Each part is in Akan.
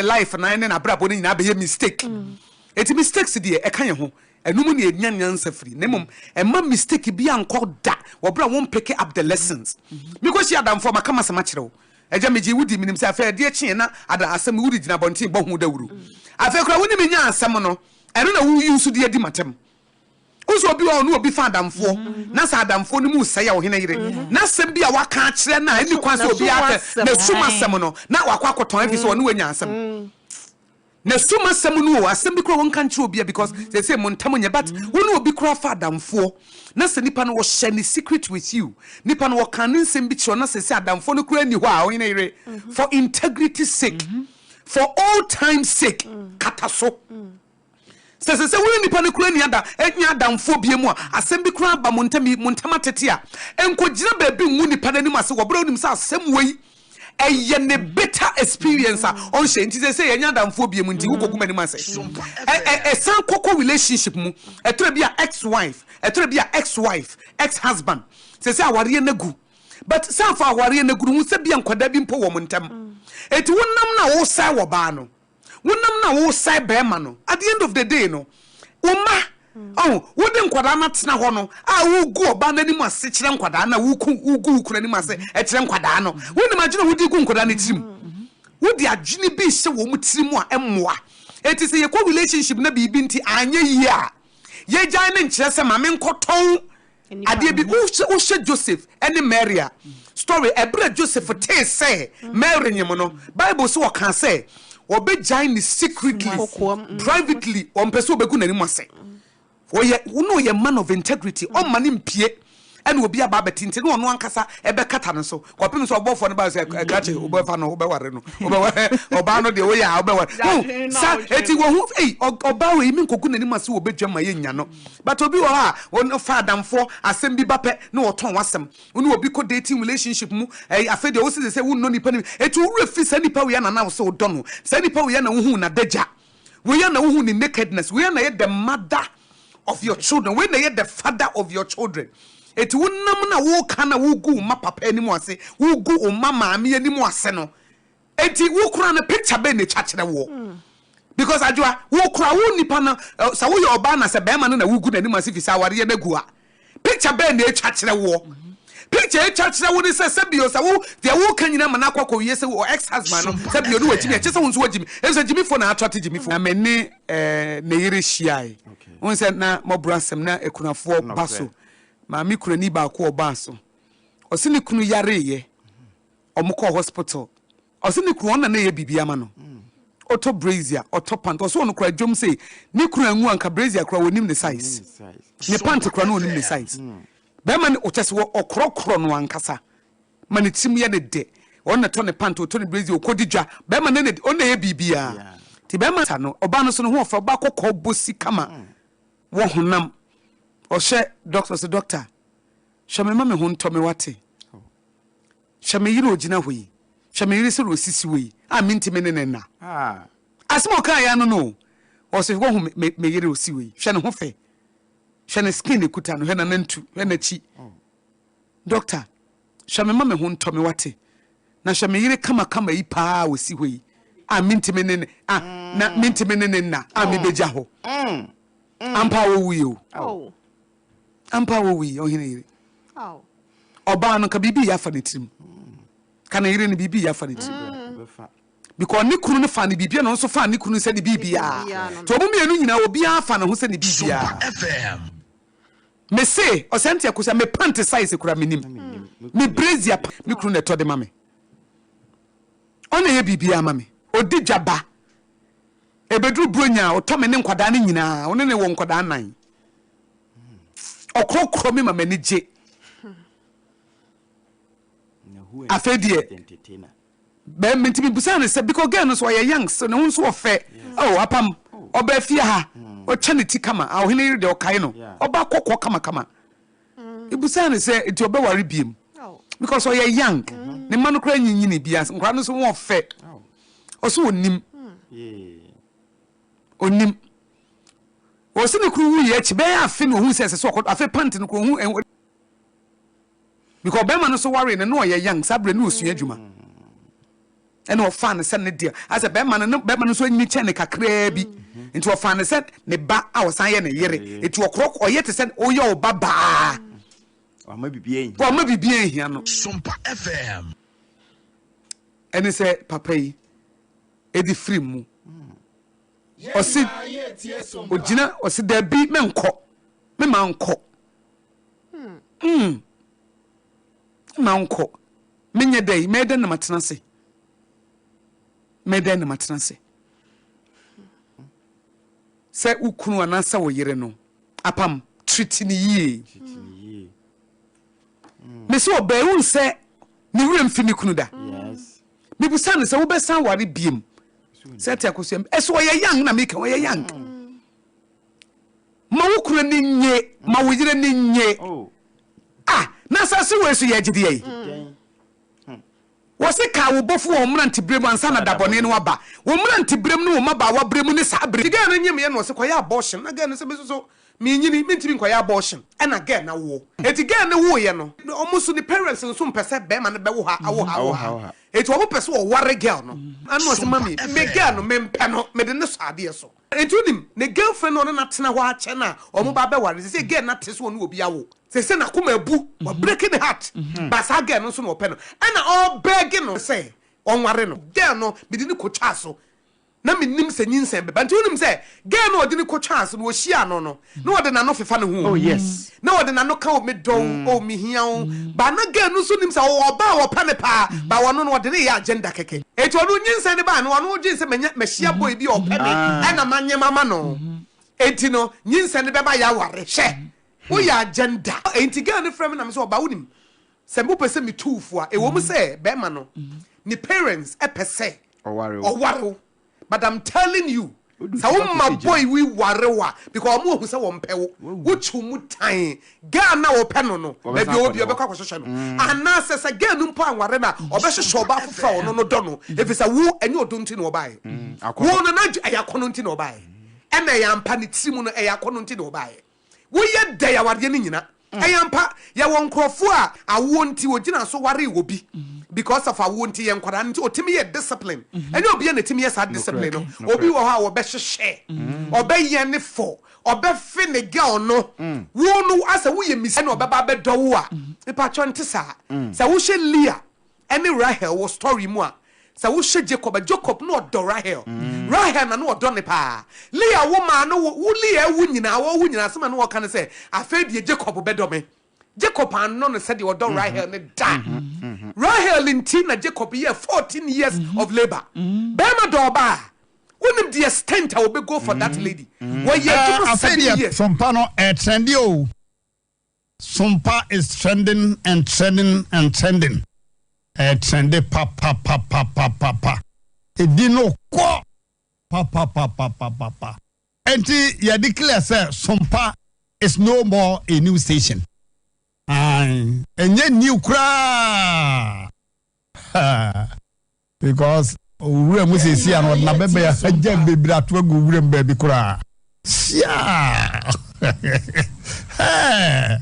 Life na ne n'abrabɔ no nyinaa bɛyɛ mistake. Eti mistakes deɛ, ɛka yɛn ho. Ɛno mu na yɛnya nyansa firi. Na mmom ɛma mistake bi ankɔ da wɔ berɛ a wɔn pick up the lessons. Mekɔhyia adamfoɔ, maka m'asɛm akyerɛ wo. Agya, megye wo di, menim sɛ afei adeɛ kyeeɛ na ada asɛm wode gyina abɔnten bɔ ho dawuro. Afei koraa wo ne me nyaa asɛm no, ɛno na wo use de adi m'atɛm. Wo sɛ obi wɔ hɔ ɔne obi fa adamfoɔ, na sɛ adamfoɔ no mu sɛe a, ɔhene yere, n'asɛm bi a waka akyerɛ no a ɛnni kwan sɛ obiara ka, n'asum asɛm no, na wakɔ akɔtɔn ɛfiri sɛ ɔne wo anya asɛm. N'asum asɛm no o, asɛm bi koraa wɔnka nkyerɛ obi a, because seesei mo ntam nyɛ, but wo ne obi koraa fa adamfoɔ, na sɛ nipa no ɔhyɛ ne secret with you, nipa no ɔka ne nsɛm bi kyerɛ wo, na seesei adamfoɔ no koraa nni hɔ a, ɔhene yere, for integrity sake, for old time sake, kata so. Sɛ ɛsɛ sɛ wo ne nipa no koraa nni ada, nyɛ adamfoɔ bio mu a, asɛm bi koraa ba mo ntam yi, mo ntam atete a, nkɔgyina baabi ngu nipa no anim ase wɔ berɛ a wonim sɛ asɛm wei ɛyɛ ne bitter experience a ɔnhyɛ nti sɛ sɛ yɛnyɛ adamfoɔ bio mu nti wokɔgu m'anim ase. Ɛ ɛ ɛsan kɔkɔ relationship mu, ɛtɔrɔ bi a ex-wife, ɛtɔrɔ bi a ex-wife, ex-husband, sɛ sɛ awareɛ no agu, but sɛ afa awareɛ no agu no, hu sɛ bi a nkwadaa bi mpo wɔ mo ntam, enti wonam no a wosɛe wɔ baa no. Wonam na wosɛe bɛrima no, at the end of the day no, wo mma, ɔho, wode nkwadaa no atena hɔ no a wogu ɔbaa no anim ase kyerɛ nkwadaa no a woku, wogu wo kunu anim ase kyerɛ nkwadaa no. Wonim adwene a wode gu nkwadaa no tirim. Wode adwene bi rehyɛ wɔn tirim a ɛmmoa. Enti sɛ yɛkɔ relationship na biribi nti anyɛ yie a, yɛgyae no nkyerɛ sɛ ma menkɔtɔn Adeɛ bi, wohwɛ Joseph ne Mary a story, ɛberɛ a Joseph tee sɛ Mary nyem no, Bible sɛ ɔkaa sɛ ɔbɛgyae no secretly, privately, ɔmpɛ sɛ ɔbɛgu n'anim ase. Ɔyɛ, na ɔyɛ man of integrity, ɔmma no mpie ɛna obi aba abɛte nti na ɔno ankasa ɛbɛkata no so kɔpem sɛ ɔbɔfoɔ no baa sɛ krakye wobɛfa no, wobɛware no, wobɛware ɔbaa no deɛ woyɛ a wobɛware ho sa. Eti wɔ ho ei, ɔbaa wei menkɔgu n'anim ase wɔ bɛdwam ma yɛnnya no. But obi wɔ hɔ a, ɔno fa adamfoɔ, asɛm bi ba pɛ na ɔtɔn w'asɛm. Wo ne obi kɔ dating relationship mu, ɛyi afei deɛ wose sɛ wonnɔ nipa no bi. Eti wo werɛ firi saa nipa wei a na na wose wodɔ no. Saa nipa wei a na wohuu n'adagya. Wei a na wohuu ne nakedness. Wei a na ɛyɛ the mother of your children. Wei na ɛyɛ the father of your children. Eti wonam na woka na wogu wo mma papa anim ase, wogu wo mma maame anim ase no, Enti wo koraa no picture bɛn na etwa kyerɛ woɔ? Because Adwoa, wo koraa wo nipa no, sɛ woyɛ ɔbaa na sɛ bɛrima no na wogu n'anim ase fi sɛ awareɛ no agu a, picture bɛn na etwa kyerɛ woɔ? Picture etwa kyerɛ wo ne sɛ sɛbio sɛ wo deɛ woka nyinaa ma no akɔ akɔwie sɛ wo ex husband no sɛbio ne wagyimi a, kyerɛ sɛ wo nso wagyimi. Efisɛ gyimifoɔ na attracte gyimifoɔ. Na me ne ne yere hyiae. Wohu sɛ na mmɔborɔ asɛm na akunafoɔ ba so. Maame kunani baako a ɔbaa so. Ɔse ne kunu yareeɛ. Ɔmo kɔɔ hospital. Ɔse ne kunu ɔno na na ɛyɛ biribi ama no. Ɔtɔ brazier, ɔtɔ pant. Ɔse ɔno koraa dwom sei ne kunu anwu a nka brazier koraa ɔnim ne size. Ne pant koraa na ɔnim ne size. Bɛrima no kyɛsɛ wɔ ɔkorɔkorɔ no ankasa ma ne tirim yɛ no dɛ. Ɔno na ɛtɔ ne pant, ɔtɔ ne brazier, ɔkɔdi dwa. Bɛrima no na ɔno na ɛyɛ biribiara. Nti bɛrima no ɔbaa no so ne ho ɔfɛ, ɔbaa kɔkɔɔ bosi kama wɔ honam. Ɔhwɛ doctor ɔse doctor hwɛ me ma me ho ntɔ me wate. Hwɛ me yere a ogyina hɔ yi, hwɛ me yere sɛdeɛ ɔsisi hɔ yi a mentumi ne no nna. Asɛm a ɔkaeɛ ara no no o. Ɔse woahu me, me, me yere a ɔsi hɔ yi, hwɛ ne ho fɛ, hwɛ ne skin ɛkuta no, hwɛ n'anantu, hwɛ n'akyi. Doctor, hwɛ me ma me ho ntɔ me wate. Na hwɛ me yere kamakama yi paa a ɔsi hɔ yi a mentumi ne ne, a, na mentumi ne ne nna a mebɛgya hɔ. Ampa a ɔwuiɛ o. Ampa owui, ɔhene yere. Ɔbaa no, nka biribi yɛ afa ne tirim. Ka ne yere no biribi yɛ afa ne tirim. Because ne kunu no fa ne biribi na ɔno nso fa ne kunu sɛ ne biribiara. Nti wɔn mmienu nyinaa obiara fa ne ho sɛ ne biribiara. Me se ɔsɛnti ɛko sɛ me pant size kura me nim. Me brazier pa me kunu na ɛtɔ de ma me. Ɔna ɛyɛ biribiara ma me. Odi dwa ba. Ebeduru Buronya a ɔtɔ me ne nkwadaa no nyinaa. Ɔne ne wɔ nkwadaa nnan. Ɔkorɔkorɔ me ma m'ani gye. Afei deɛ bɛrima nti mebusa ne sɛ because girl no so ɔyɛ young so ne ho nso ɔfɛ. Oh, apam ɔbaa fie ha ɔtwa ne ti kama a ɔhene yere deɛ ɔkae no ɔbaa kɔkɔɔ kamakama. Mebusa ne sɛ nti ɔbɛware biem because ɔyɛ young, ne mma no koraa nyinyini bia, nkwadaa no nso ho ɔfɛ. Ɔso onim onim. Ɔsi ne kunu wuiɛ akyi bɛyɛ afe na ohun sɛ ɛsɛ sɛ ɔkɔ afe pant no kuro ohun ɛho because ɔbɛrima no so waree no na ɔyɛ young saa berɛ na ɔsua adwuma. Ɛna ɔfaa no sɛ ne deɛ, asɛ bɛrima no, ne bɛrima no nso anyini kyɛn ne kakraa bi, nti ɔfaa no sɛ ne ba a ɔsan yɛ ne yere. Nti ɔkorɔ ɔyɛ te sɛ ɔyɛ ɔba baa. Wama biribiara nhia. Wama biribiara nhia no. Sompa FM. Ɛne sɛ papa yi ɛde firi mu. Ɔse ɔgyina, ɔse dabi menkɔ, mema nkɔ. Mm. Mema nkɔ. Menyɛ dɛn? Mɛyɛ dɛn na matena ase? Mɛyɛ dɛn na matena ase? Sɛ wo kunu anaasɛ wo yere no apam, treat no yie. Mese ɔbaa yi sɛ ne werɛ mfi ne kunu da. Mebusa no sɛ wobɛsan ware biem sɛ te akosua ɛsɛ ɔyɛ young na meka ɔyɛ young. Ma wo kunu ani nye, ma wo yere ani nye. Oh. Ah, na asase wei so yɛ agyedeɛ yi. Wɔse kaa wo bɔfo wɔ wo mmeranteberɛ mu ansa na da bɔne no aba. Wo mmeranteberɛ mu ne wo mmabaawaberɛ mu ne saa berɛ. Nti girl no nyemeɛ na ɔse kɔyɛ abortion na girl no se me nso so menyini mentumi nkɔyɛ abortion ɛna girl no awoɔ. Nti girl no woeɛ no ɔmo nso ne parents nso mpɛ sɛ bɛɛma no bɛwo ha awo ha awo ha nti ɔmo pɛ sɛ ɔware girl no ɛna ɔse mummy me girl no mempɛ no mede no sɔ adeɛ so. Nti wonim, ne girlfriend no a ɔne no atena hɔ akyɛ no a wɔn ba abɛware no, seesei girl no ate sɛ ɔne obi awo. Seesei n'akoma abu, wa break ne heart, but saa girl no nso na ɔpɛ no, ɛna ɔrebeg no sɛ ɔnware no. Girl no, mede no kotwaa so, na mennim sɛ nyinsɛn bɛba. Nti wonim sɛ girl no a ɔde no kotwaa so no, ɔhyiaa no no, na ɔde n'ano fefa ne ho o. Na ɔde n'ano ka o, medɔ wo, o mehia wo. But na girl no nso nim sɛ ɔwɔ ɔbaa a ɔpɛ no paa, but ɔno no ɔde no reyɛ agenda kɛkɛ. Enti ɔno nyinsɛn no bae no, ɔno dwen sɛ manya, mahyia boy bi a ɔpɛ me, ɛna manyem ama no. Enti no, nyinsɛn no bɛba yɛaware. Hwɛ, woyɛ agenda. Enti girl no frɛ me na me sɛ, ɔbaa wonim, sɛ wopɛ sɛ metu wo fo a, ɛwɔ mu sɛ bɛrima no, ne parents pɛ sɛ ɔware wo. But I'm telling you sɛ wo ma boy wi ware wo a because ɔmo ahu sɛ wɔn pɛ wo wo kyew mu tan girl na wɔpɛ no no baabi ɔwɔ bi ɔbɛkɔ akɔhwehwɛ no anaasɛ sɛ girl no mpo anware no a ɔbɛhwehwɛ ɔbaa foforɔ a ɔno no dɔ no efisɛ wo ɛnyɛ ɔdɔ nti na ɔbaeɛ wo no na ɛyɛ akɔnɔ nti na ɔbaeɛ ɛna ɛyɛ ampa ne tiri mu no ɛyɛ akɔnɔ nti na ɔbaeɛ. Woyɛ dɛn awareɛ no nyina. Ɛyɛ ampa yɛwɔ nkorɔfoɔ a awoɔ nti wɔgyina so waree obi because of awoɔ nti yɛ nkwadaa no nti ɔtumi yɛ discipline ɛnyɛ obiara na ɛtumi yɛ saa discipline no obi wɔ hɔ a ɔbɛhyehyɛ ɔbɛyɛ ne fɔ ɔbɛfe ne girl no wo no asɛ woyɛ mis ɛna ɔbɛba abɛdɔ wo a mepakyɛw nte saa sɛ wohyɛ Leah ɛne Rahel wɔ story mu a, sɛ wohwɛ Jacob a, Jacob na ɔdɔ Rahel. Rahel na na ɔdɔ no paa. Leah wo maa no wo, wo Leah awu nyinaa, ɔrewu nyinaa, asɛm a na ɔka ne sɛ, afei deɛ Jacob bɛdɔ me. Jacob annɔ no sɛdeɛ ɔdɔ Rahel no da. Rahel nti na Jacob yɛɛ 14 years of labour. Barima dɔ ɔbaa a, wonim the extent a ɔbɛ go for that lady. Wɔyɛ adwuma Afei seven deɛ years. Sompa no ɛɛtrɛnde o. Sompa is trending and trending and trending. Ɛɛtrɛnde papapapapapa. Edi no kɔ papapapapapa. Enti yɛ declare sɛ Sompa is no more a new station. Ae, ɛnyɛ new koraa. Because owura mu sɛsi a no ɔde n'abɛbɛ ahagya bebree ato agu owura mu baabi koraa. Siaa! Hɛɛ!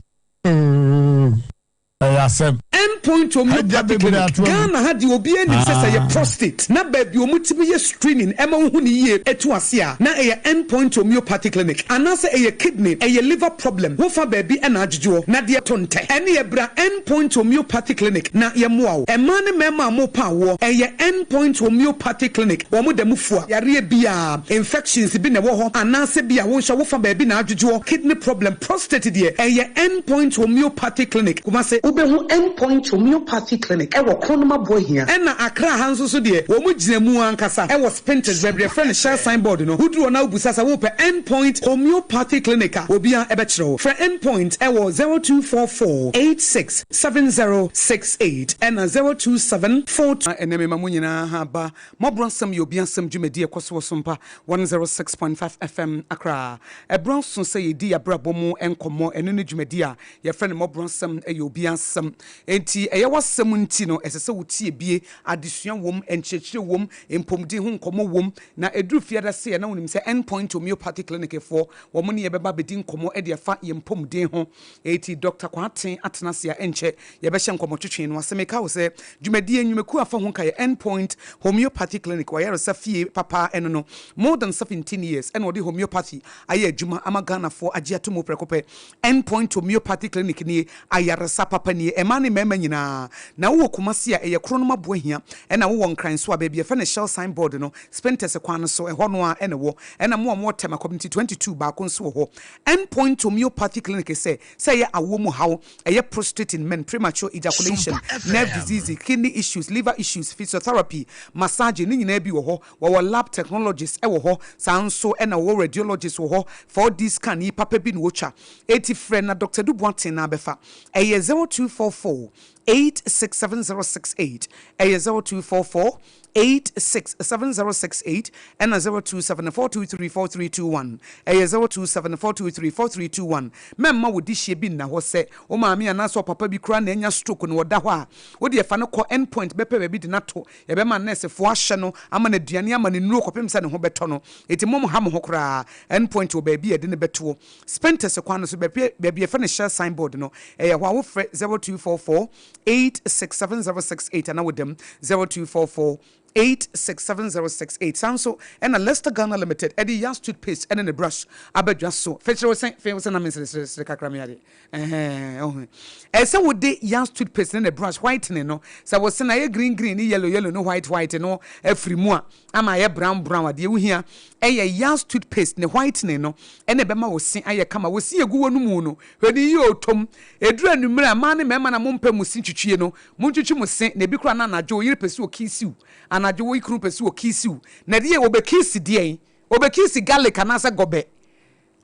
Ɛyɛ asɛm. End Point Hagya Homeopathy bebree Clinic, ato agu. Ghana ha deɛ obiara nim sɛ sɛ ɛyɛ prostate na baabi a wɔtumi yɛ screening ɛma wohu no yie ɛtu ase a na ɛyɛ End Point Homeopathy Clinic anaasɛ ɛyɛ kidney, ɛyɛ liver problem wofa baabi ɛna adwodwoɔ na deɛ to ntɛ ɛneɛ bra End Point Homeopathy Clinic na yɛmmoa wo. Mmaa ne mmarima a morepa awoɔ, ɛyɛ End Point Homeopathy Clinic. Wɔn da mu fua yareɛ biara, infections bi na ɛwɔ hɔ anaasɛ bi a wo nso wofa baabi na adwodwoɔ, kidney problem, prostate deɛ, ɛyɛ End Point Homeopathy Clinic, Kumasi. Wobɛhu End Point Homeopathy Clinic wɔ Kronum Aboahia. Ɛna Accra ha nso so deɛ, wɔn gyina mu ankasa wɔ Spintex, baabi a yɛfrɛ no Shell sign board no. Woduru hɔ na wobisa sɛ worepɛ End Point Homeopathy Clinic a, obiara bɛkyerɛ wo. Frɛ End Point wɔ 0244 86 7068 ɛna 027 42. Ɛnɛ mema mo nyinaa ha ba Mmɔborɔ Asɛm yɛ Obi Asɛm dwumadi a ɛkɔ so wɔ Sompa 106.5 FM Accra. Ɛberɛ aso sɛ yɛdi yɛabrabɔ mu nkɔmmɔ, ɛno ne dwumadi a yɛfrɛ no Mmɔborɔ Asɛm yɛ Obi. asɛm. Enti ɛyɛ w'asɛm nti no, ɛsɛ sɛ wotie bie. Adesua wom, nkyerɛkyerɛ wom, mpɔmuden ho nkɔmmɔ wom. Na ɛduru Fiada sei a, na wonim sɛ End Point Homeopathy Clinic foɔ, wɔn ne yɛn bɛba abɛdi nkɔmmɔ de afa yɛn mpɔmuden ho. Enti Dɔkta Kwarteng atena ase a ɛnkyɛ yɛbɛhyɛ nkɔmmɔtwetwe no ase. Meka wo sɛ, dwumadie, nnwumakuo a afa ho nka yɛ End Point Homeopathy Clinic, w'ayaresa fie papa ɛno no. More than 17 years ɛna wɔde homeopathy ayɛ adwuma ama Ghanafoɔ agye ato mu prɛko pɛ. End Point Homeopathy Clinic nie, ayaresa papa nie, mmaa ne mmarima nyinaa. Na wowɔ Kumasi a, ɛyɛ Kronom Aboahia, ɛna wowɔ Nkran nso a, baabi a yɛfrɛ no Shell Sign Board no, Spintex kwan no so, ɛhɔ no ara ɛna ɛwɔ. Ɛna mo a mowɔ Tema Community 22 baako nso wɔ hɔ. End Point Homeopathy Clinic sɛ, sɛ ɛyɛ awoɔ mu haw, ɛyɛ prostate in men, premature ejaculation, nerve disease, kidney issues, liver issues, physiotherapy, massaging, ne nyinaa bi wɔ hɔ. Wɔwɔ lab technologist wɔ hɔ, saa nso na wɔwɔ radiologist wɔ hɔ, 4D scan yi papa bi na wɔtwa. Enti frɛ na Doctor Adu Boateng na abɛfa. Ɛyɛ 0244 867068, ɛyɛ 0244 867068 ɛna 0274234321, ɛyɛ 0274234321. Mɛmma wo dehyeɛ bi nna hɔ sɛ wo maame anaasɛ ɔpapa bi koraa na anya stroke na ɔda hɔ a, wo deɛ fa no kɔ Endpoint bɛpɛ baabi de no ato. Yɛbɛma nɛɛsefoɔ ahyɛ no, ama no aduane, ama no nnuro kɔpem sɛ ne ho bɛtɔ no. Enti momha mo ho koraa. End Point wɔ baabi a yɛde no bɛtoɔ. Spintex kwan no so, baabi baabi a yɛfrɛ no Shell sign board no, ɛyɛ hɔ a. Wofrɛ 0244 867068 anaa woda mu 0244 867068. Saa nso na Lester Ghana Limited de Yas toothpaste ne ne brush aba dwa so. Fɛkyerɛ wo se, fe wo se na menseresere kakra me adeɛ. Ɛhɛɛ, wohu. Ɛsɛ sɛ wode Yas toothpaste ne ne brush whitening no, sɛ wo se no ayɛ green green ne yellow yellow ne white white no afiri mu a, ama ayɛ brown brown a, deɛ wohia yɛ Yas toothpaste ne whitening no na ɛbɛma wo se ayɛ kama. Wo se egu w'anomu no, hwɛ no yie o, tom. Ɛduru anwummerɛ a, mmaa ne mmarima na mompɛ mo se ntwitwie no, montwitwi mo se, na ebi koraa na anadwo wo yere pɛ sɛ ɔkiisi wo, anadwo wo kunu pɛ sɛ ɔkiisi wo, na ɛdeɛn, ɔbɛkiisi deɛn? Ɔbɛkiisi garlic anaasɛ gɔbɛ?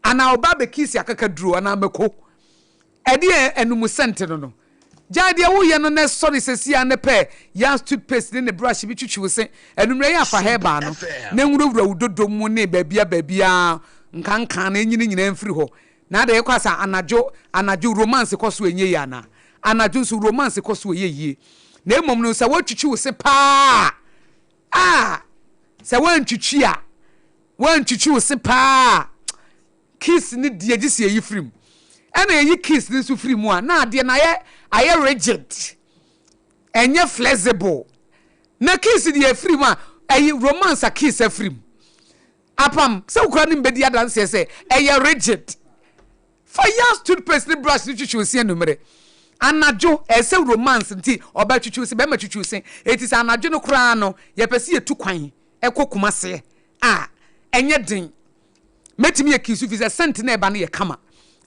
Anaa ɔba abɛkiisi akakaduro anaa mako. Ɛdeɛn anum sɛnte no no. Gyae deɛ woreyɛ no na sɔre seesei ara na pɛ Yas toothpaste ne ne brush bi twitwi wo se. Anwummerɛ yi a fa herbal no na nwurawura wo dodom mu ne baabia baabia nkankan no ɛnyini nyinaa mfiri hɔ. Na adɛn ɛkɔ asa anadwo anadwo romance kɔ so ɛnyɛ yie anaa? Anadwo nso romance kɔ so ɛyɛ yie. Na mmom no sɛ woatwitwi wo se paa a sɛ woantwitwi a Woantwitwi wo se paa a, kiss no deɛ gye sɛ yɛyi firi mu. Ɛna yɛyi kiss no nso firi mu a, na adeɛ no ayɛ ayɛ rigid. Ɛnyɛ flexible. Na kiss deɛ afiri mu a, ɛyi romance a kiss afiri mu. Apam, sɛ wokura ne mbɛdi adanseɛ sɛ ɛyɛ rigid. Fa Yas toothpaste ne brush no twitwi wo se anwummere. Anadwo, ɛyɛ sɛ romance nti, ɔbaa twitwi wo se, bɛrima twitwi wo se. Enti sɛ anadwo no koraa no, yɛpɛ sɛ yɛtu kwan kɔ Kumasi a, ɛnyɛ den. Mɛtumi akisu firi sɛ scent no a ɛba no yɛ kama.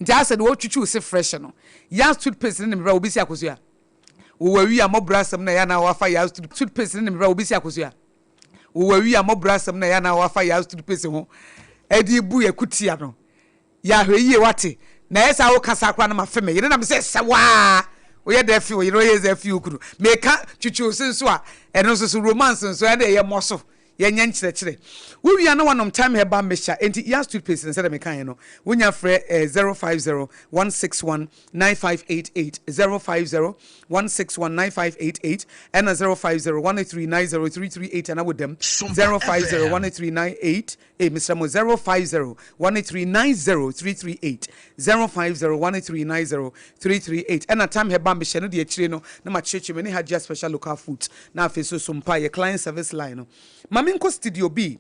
Nti ayɛ sɛ deɛ wɔtwitwi wo se fresh no. Yas toothpaste ne ne mebra obi si akosua. Wowɔ awi a mmɔborɔ asɛm na ɛyɛ anaa wafa Yas toothpaste ne ne mebra obi si akosua. Wowɔ awi a mmɔborɔ asɛm na ɛyɛ anaa wafa Yas toothpaste ho ɛde bu yɛ kutia no. Yɛ ahwɛyie wate na ɛyɛ saa wo kasa koraa na ma fe me yere na me sɛ sɛ waa woyɛ dɛ fe wo yere woyɛ dɛ fe wo kunu meka twitwi wo se nso a ɛno nso so romance nso ɛde ɛyɛ mmɔ so yɛnyɛ nkyerɛkyerɛ wo wia na wanom thyme herbal mixture enti Yas toothpaste no sɛdeɛ meka yɛ no wonya frɛ eh, 050 161 9588 050 161 9588 ɛna 050 183 90338 ana wodam 050 183 98 Ei mesrɛ mo 050 1390338 050 1390338 ɛna time hɛba mehyɛ no deɛ akyire no na makyerɛkyerɛ mu ɛne Hajia special local foods na afei nso so mpa yɛ client service line no ma menkɔ studio B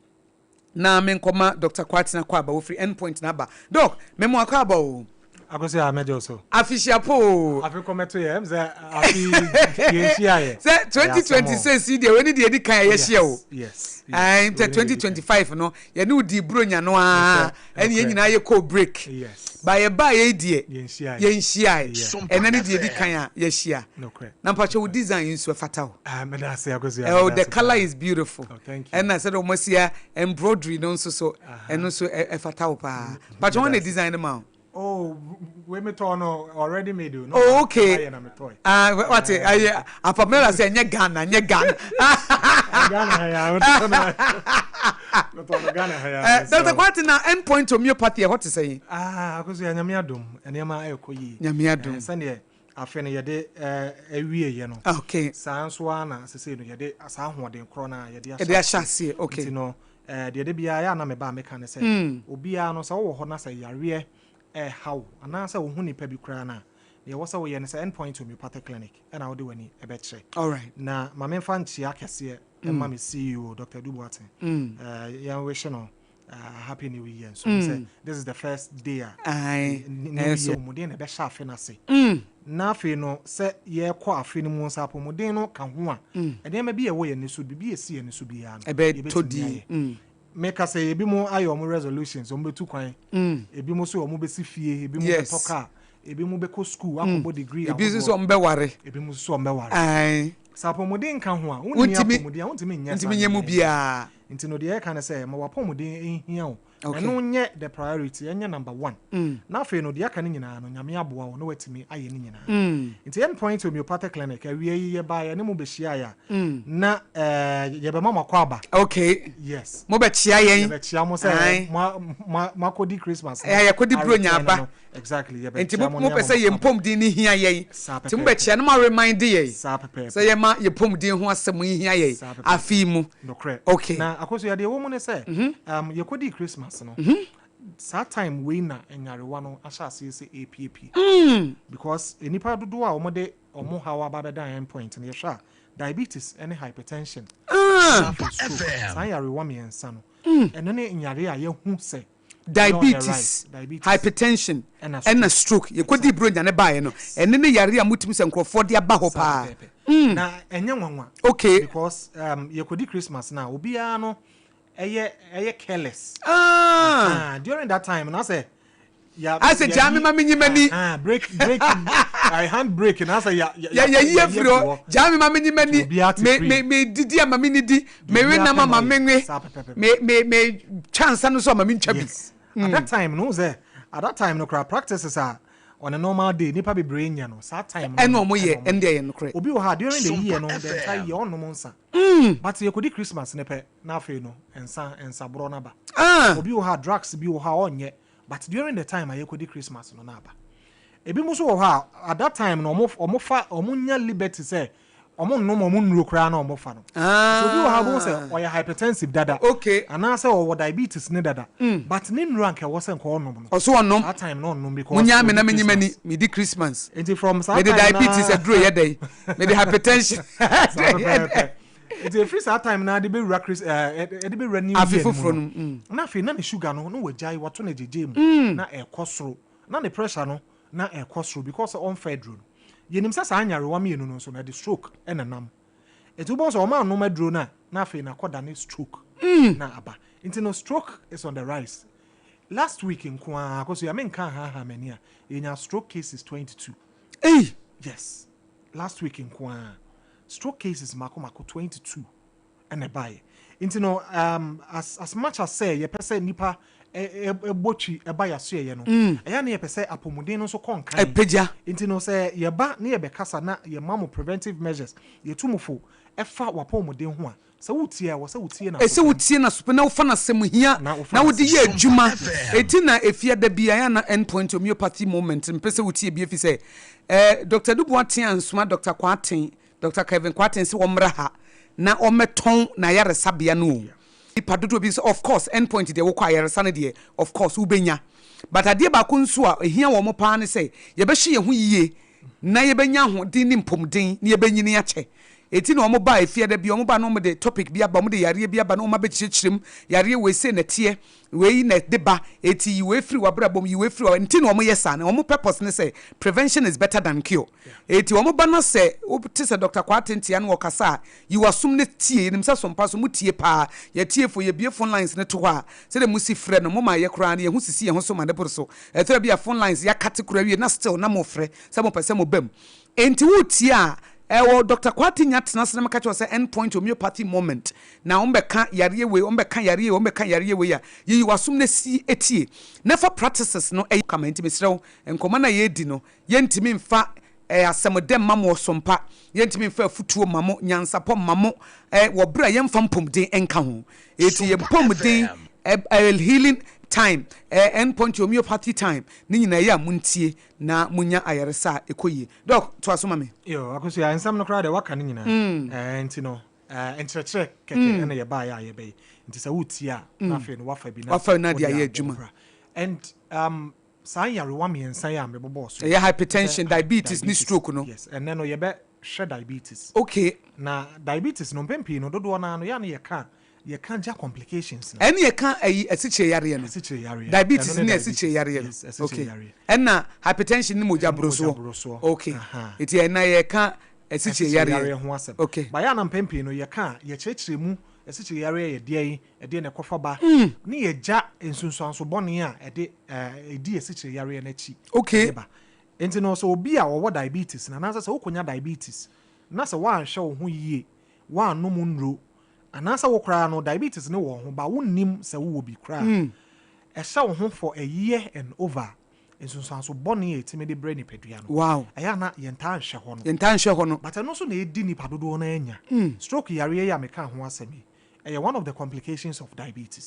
na menkɔma Doctor Kwarteng Akwaaba wɔfiri End Point na aba Doc mema wo akwaaba o. Akosi a mɛgye wo so. Afehyia pa oo. Afe kɔ mɛto yɛ ɛm sɛ afe yi yɛn hyia yɛ. Sɛ 2026 yi deɛ wei ne deɛ edi kan a yɛhyia o. Yes. Ɛn sɛ 2025 no yɛne wo dii buronya no ara ɛne yɛn nyinaa yɛ kɔɔ break. Yes. Ba yɛ baa yɛ yi deɛ yɛn hyia yɛ. Yɛn hyia yɛ. Ɛnɛ ne deɛ edi kan a yɛhyia. Nokorɛ. Na mpakyɛ wo design yi nso ɛfata wo. Ah meda ase Akosi a. Oh the colour is beautiful. Oh thank you. Ɛna sɛdeɛ wɔn asi embroidery no nso so ɛno nso ɛfata wo paa. Mpakyɛ wɔn na design no ma wo. Oh, wei me tɔɔ no already made o. Oh, okay. Na na me tɔɔ. Ah, wate ayi apamela sɛ ɛnyɛ Ghana, ɛnyɛ Ghana. Ghana ha ya, me tɔɔ no. Me tɔɔ no Ghana ha ya. Eh, Dr. Kwate na endpoint homeopathy ɛhɔ te sɛ yi. Ah, akoso ya nyame adom, nneɛma ɛkɔ yie. Nyame adom. Eh, sɛdeɛ Afe no yɛde awieɛ no. Okay. Saa nso ara na sesei no yɛde saa ahoɔden korɔ no a yɛde ahyɛ aseɛ. Okay. Nti no deɛ da biara yɛ a na meba a meka ne sɛ obiara no sɛ wowɔ hɔ na sɛ yareɛ ɛreha wo anaasɛ wohu nipa bi koraa no a, deɛ ɛwɔ sɛ woyɛ ne sɛ End Point Homeopathic Clinic ɛna wode w'ani ɛbɛkyerɛ. Alright. Na ma memfa nkyea kɛseɛ ɛma me CEO Dr. Adu Boateng. Yɛn wish no happy new year nso mm. sɛ this is the first day a new year apɔmuden na ɛbɛhyɛ afe no ase mm. Na afei no sɛ yɛkɔ afe no mu nsa apɔmuden no ka ho a mm. Nneɛma bi a ɛwɔ yɛn ani so, biribi a ɛsi yɛn ani so biara no yɛbɛtumi ayɛ. Meka sɛ ebi mo ayɛ wɔn resolutions, wɔn bɛtu kwan, ebi mo so wɔn bɛsi fie, ebi mo bɛtɔ car, ebi mo bɛkɔ school akɔbɔ degree ahodoɔ, ebi nso wɔn bɛware, ebi mo nso wɔn bɛware. Sɛ apɔmuden nka ho a, wonni apɔmuden a wontumi nyɛ saa ntumi nyɛ mu biara. Nti no deɛ yɛka ne sɛ ma w'apɔmuden nhia wo. Ɛno nyɛ the priority, ɛnyɛ number one. Na afei no deɛ aka no nyinaa no Nyame aboa wo na watumi ayɛ ne nyinaa. Nti End Point Homeopathic Clinic awia yi yɛbaa yɛne mo bɛhyiaeɛ a na yɛbɛma mo akɔ aba. Okay. Yes. Mobɛkyia yɛn. Yɛbɛkyia mo sɛ moakɔdi Christmas no. Yɛkɔdi Buronya aba. Exactly. Nti mo pɛ sɛ yɛn mpɔmuden no hia yɛn. Nti mobɛkyia no ma remind yɛn. Sɛ yɛma yɛn pɔmuden ho asɛm hia yɛn afe yi mu. Nokorɛ. Okay. Na Akosua, deɛ ɛwɔ mu ne sɛ, yɛkɔdii Christmas no, saa time wei na nyarewa no ahyɛ aseɛ sɛ ɛrepiepie. Because nnipa dodoɔ a wɔde wɔn haw aba abɛdan End Point no, yɛhwɛ a, diabetes ne hypertension, na afei stroke, saa nyarewa mmiɛnsa no, ɛno ne nyareɛ a yɛahu sɛ Diabetes, hypertension, ɛna stroke. Yɛkɔdii Buronya no baeɛ no, ɛno ne yareɛ a motumi sɛ nkurɔfoɔ de aba hɔ paa. Na ɛnyɛ nwanwa. Okay. Because yɛkɔdi Christmas no a, obiara no ɛyɛ ɛyɛ careless. Ah. During that time na sɛ ya. Asɛ gyaa me ma menyi m'ani. Break break hand break na sɛ ya ya yɛyi afiri hɔ. Gyaa me ma menyi m'ani. Me me me didi ama me nidi. Mewe nam ama menwe. Me me me twa nsa no so ama mentwa bi. Yes. At that time no sɛ at that time no koraa practices a on a normal day nipa bebree nyɛ no saa time no. Ɛna ɔmo yɛ ɛnde ɛyɛ nokorɛ. Obi wɔ ha during the year no the entire year ɔnnom nsa. But yɛkɔdi Christmas no pɛ na afei no nsa nsaborɔ no aba. Obi wɔ ha drugs bi wɔ hɔ a ɔnyɛ but during the time a yɛkɔdi Christmas no na aba. Ebi mo nso wɔ hɔ a at that time no ɔmo ɔmo fa ɔmo nya liberty sɛ ɔmo nnom ɔmo nnuro koraa na ɔmo fa no. Nti obi wɔ ha wobɛhu sɛ ɔyɛ hypertensive dada. Okay. Anaasɛ ɔwɔ diabetes ne dada. But ne nnuro a nka ɛwɔ sɛ nka ɔnom no. Ɔso ɔnom. Saa time no ɔnnom because Monyaa me ɔdi na menye m'ani Christmas. medi Christmas. Nti from saa Mede time no diabetes ara. aduro yɛ dɛn? Mede hypertension Saa aduro yɛ pɛpɛɛpɛ. dɛn? Nti ɛfiri saa time no ara de bɛwura Chris ɛɛ ɛde bɛwura new Afe year no mu foforɔ no, no mu. na afei na ne sugar no na wagyae wato no agyegye mu na ɛrekɔ soro. Na ne pressure no na ɛrekɔ soro because ɔmfa aduro no. Yɛnim sɛ saa nyarewa mmienu no nso no ɛde stroke na ɛnam. Nti wobɛhu sɛ wɔn annom aduro no a na afei no akɔdane stroke na aba. Nti no stroke is on the rise. Last week nko ara Akosua menka nhaahaa m'ani a, yɛnyaa stroke cases 22. Ei! Yes. Last week nko ara stroke cases mako mako 22 na ɛbaeɛ. Nti no um, as, as much as sɛ yɛpɛ sɛ nnipa bɔ twi ba yɛasoɛeɛ no, ɛyɛ a na yɛpɛ sɛ apɔmuden no nso kɔ nkan. Ɛpagya. Nti no sɛ yɛba na yɛbɛkasa na yɛma mo preventive measures, yɛtu mo fo ɛfa w'apɔmuden ho a, sɛ wotie a, ɛwɔ sɛ wotie no Ɛsɛ aso wotie no aso pa na wofa no asɛm hia Na wofa na no wode asɛm yɛ hia. adwuma. Enti na ɛfie da biara yɛ a na End Point Homeopathy Moment no mepɛ sɛ wotie bi ɛfiri sɛ eh, Doctor Adu Boateng ansoma Doctor Kwarteng, Doctor Kevin Kwarteng sɛ ɔmmra ha na ɔmmɛtɔn n'ayaresabea no o. Nipa dodoɔ bi nso of course End Point deɛ wokɔ ayaresa no deɛ of course wobɛnya but adeɛ baako nso a ɛhia wɔn paa ne sɛ yɛbɛhwɛ yɛn ho yie na yɛbɛnya ahoɔden ne mpɔmuden na yɛbɛnyini akyɛ. Enti na wɔn ba efie da bi wɔn ba na wɔn de topic bi aba, wɔn de yareɛ bi aba na wɔn abɛkyerɛkyerɛ mu, yareɛ wei sei na ɛteɛ, wei na ɛde ba, enti yi wei firi w'abrabɔ mu, yi wei firi w'abrabɔ mu. Nti na wɔn yɛ saa no, wɔn purpose ne sɛ prevention is better than cure. Enti wɔn ba na sɛ wote sɛ Doctor Kwaa Tentea no ɔkasa a, yi w'asom na tie, yɛnim sɛ sompa so motie paa, yɛatiefo, yɛbue phone lines no to hɔ a, sɛdeɛ mosi frɛ no, moma yɛ koraa no yɛn ho sisi yɛn ho so ma no boro so. Ɛtɔ da bi a phone lines yɛakate koraa wie na still na mofrɛ sɛ mopɛ sɛ moba mu. Enti woretie a, ɛwɔ Doctor Kwate nya tena ase na meka kyerɛ wo sɛ End Point Homeopathy Moment na wɔbɛka yareɛ wei, wɔbɛka yareɛ wei, wɔbɛka yareɛ wei a, yiyi w'asom na si tie na fa practices no yɛ kama. Enti mesrɛ wo, nkɔmmɔ no a yɛredi no, yɛntumi mfa eh, asɛm dɛ mma mo ɔsompa, yɛntumi mfa afutuo mma mo, nyansapɔ mma mo eh, wɔ berɛ a yɛmfa mpomden nka ho. Enti yɛn mpomden eh, eh, healing. Time, ɛɛ End Point Homeopathy Time ne nyinaa ɛyɛ a montie na monya ayaresa a ɛkɔ yie. Doc, toa so ma me. Yo, Akosua, nsɛm no koraa deɛ woaka ne nyinaa. Ɛɛ nti no, ɛɛ nkyerɛkyerɛ kɛkɛ ɛna yɛbaeɛ a yɛbɛyɛ. Nti sɛ wotie a, na afei no woafa bi na Wafa na de wode ayɛ abɔ wo adwuma. bra. And um, saa nyarewa mmiɛnsa yi a mebobɔɔ so yi, Ɛyɛ hypertension, sɛ diabetes ne stroke no. Yes, ɛnnɛ no yɛbɛhwɛ diabetes. Okay. Na diabetes no mpɛn pii no dodoɔ no ara no yɛ a na yɛka yɛka gya complications no. Ɛne yɛka ayi asikyire yareɛ no. Asikyire yareɛ. Diabetes Ɛno ne ne asikyire yareɛ no. Yes, asikyire Okay. yareɛ. Ɛna hypertension ne mogya Ɛne mogya borosoɔ. borosoɔ. Okay. Aha. Nti ɛna yɛka asikyire Asikyire yareɛ. yareɛ ho asɛm. Okay. But yɛ a na mpɛn pii no yɛka a yɛkyerɛkyerɛ mu asikyire yareɛ yɛ deɛn, ɛdeɛn na ɛkɔfa ba, ne yɛgya nsunsuanso bɔne a ɛde ɛɛ ɛdi asikyire yareɛ no akyi Okay. ɛde ba. Nti no sɛ obi a ɔwɔ diabetes no anaasɛ sɛ wokɔnya diabetes na sɛ woanhwɛ wo ho yie, woannom nnuro anaasɛ wo koraa no diabetes no wɔ wo ho ba wonnim sɛ wowɔ bi koraa a, ɛhyɛ wo ho for a year and over a, nsunsuanso bɔne a ɛtumi de brɛ nipadua no, ɛyɛ a na yɛntaa nhwɛ hɔ no. Yɛntaa nhwɛ hɔ no. But ɛno nso na ɛdi nipa dodoɔ no ara nya. Stroke yareɛ yi a mekaa ho asɛm yi, ɛyɛ one of the complications of diabetes.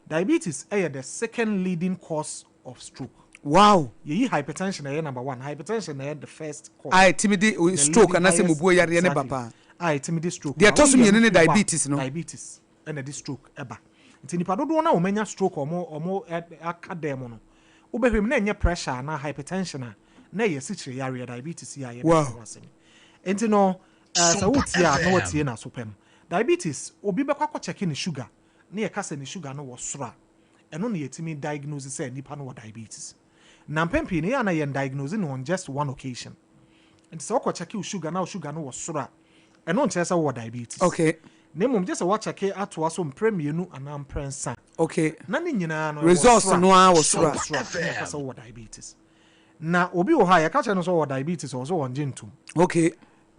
Diabetes yɛ the second leading cause of stroke. Yɛyi hypertension a ɛyɛ number one, hypertension na ɛyɛ the first cause. A ɛtumi de The stroke leading anaasɛ highest, mubuo yareɛ no ba exactly. paa. A ɛtumi de stroke Deɛ ba. ɛtɔ so Woyi mmienu ɛno ne firi hɔ a, diabetes no. Diabetes ɛna ɛde stroke ɛba. Nti nipa dodoɔ no a wɔanya stroke a wɔn wɔn aka dan mu no, wobɛhwɛ mu na ɛnyɛ pressure anaa hypertension a, na ɛyɛ asikyire yareɛ, diabetes yi a yɛbɛka ho asɛm yi. Nti no, eh, sɛ wotie a na watie no aso pa mu. Diabetes, obi bɛkɔ akɔ kyɛke ne sugar na yɛka sɛ ne sugar no wɔ soro a, ɛno na yɛtumi diagnose sɛ nipa no wɔ diabetes. Na mpɛn pii no, ɛyɛ a na yɛn diagnose no on just one occasion. Nti sɛ wokɔ kyɛke wo sugar na wo sugar no wɔ soro a, ɛno nkyerɛ sɛ wowɔ diabetes. Na mmom gye sɛ woakyɛke atoa so mprɛ mmienu anaa mprɛnsa. Na ne nyinaa no ɛwɔ Results soro a, no ara wɔ soro a. ɛwɔ soro a, na yɛka sɛ wowɔ diabetes. Na obi wɔ hɔ a yɛka kyerɛ no sɛ ɔwɔ diabetes a, ɔse ɔngye ntom.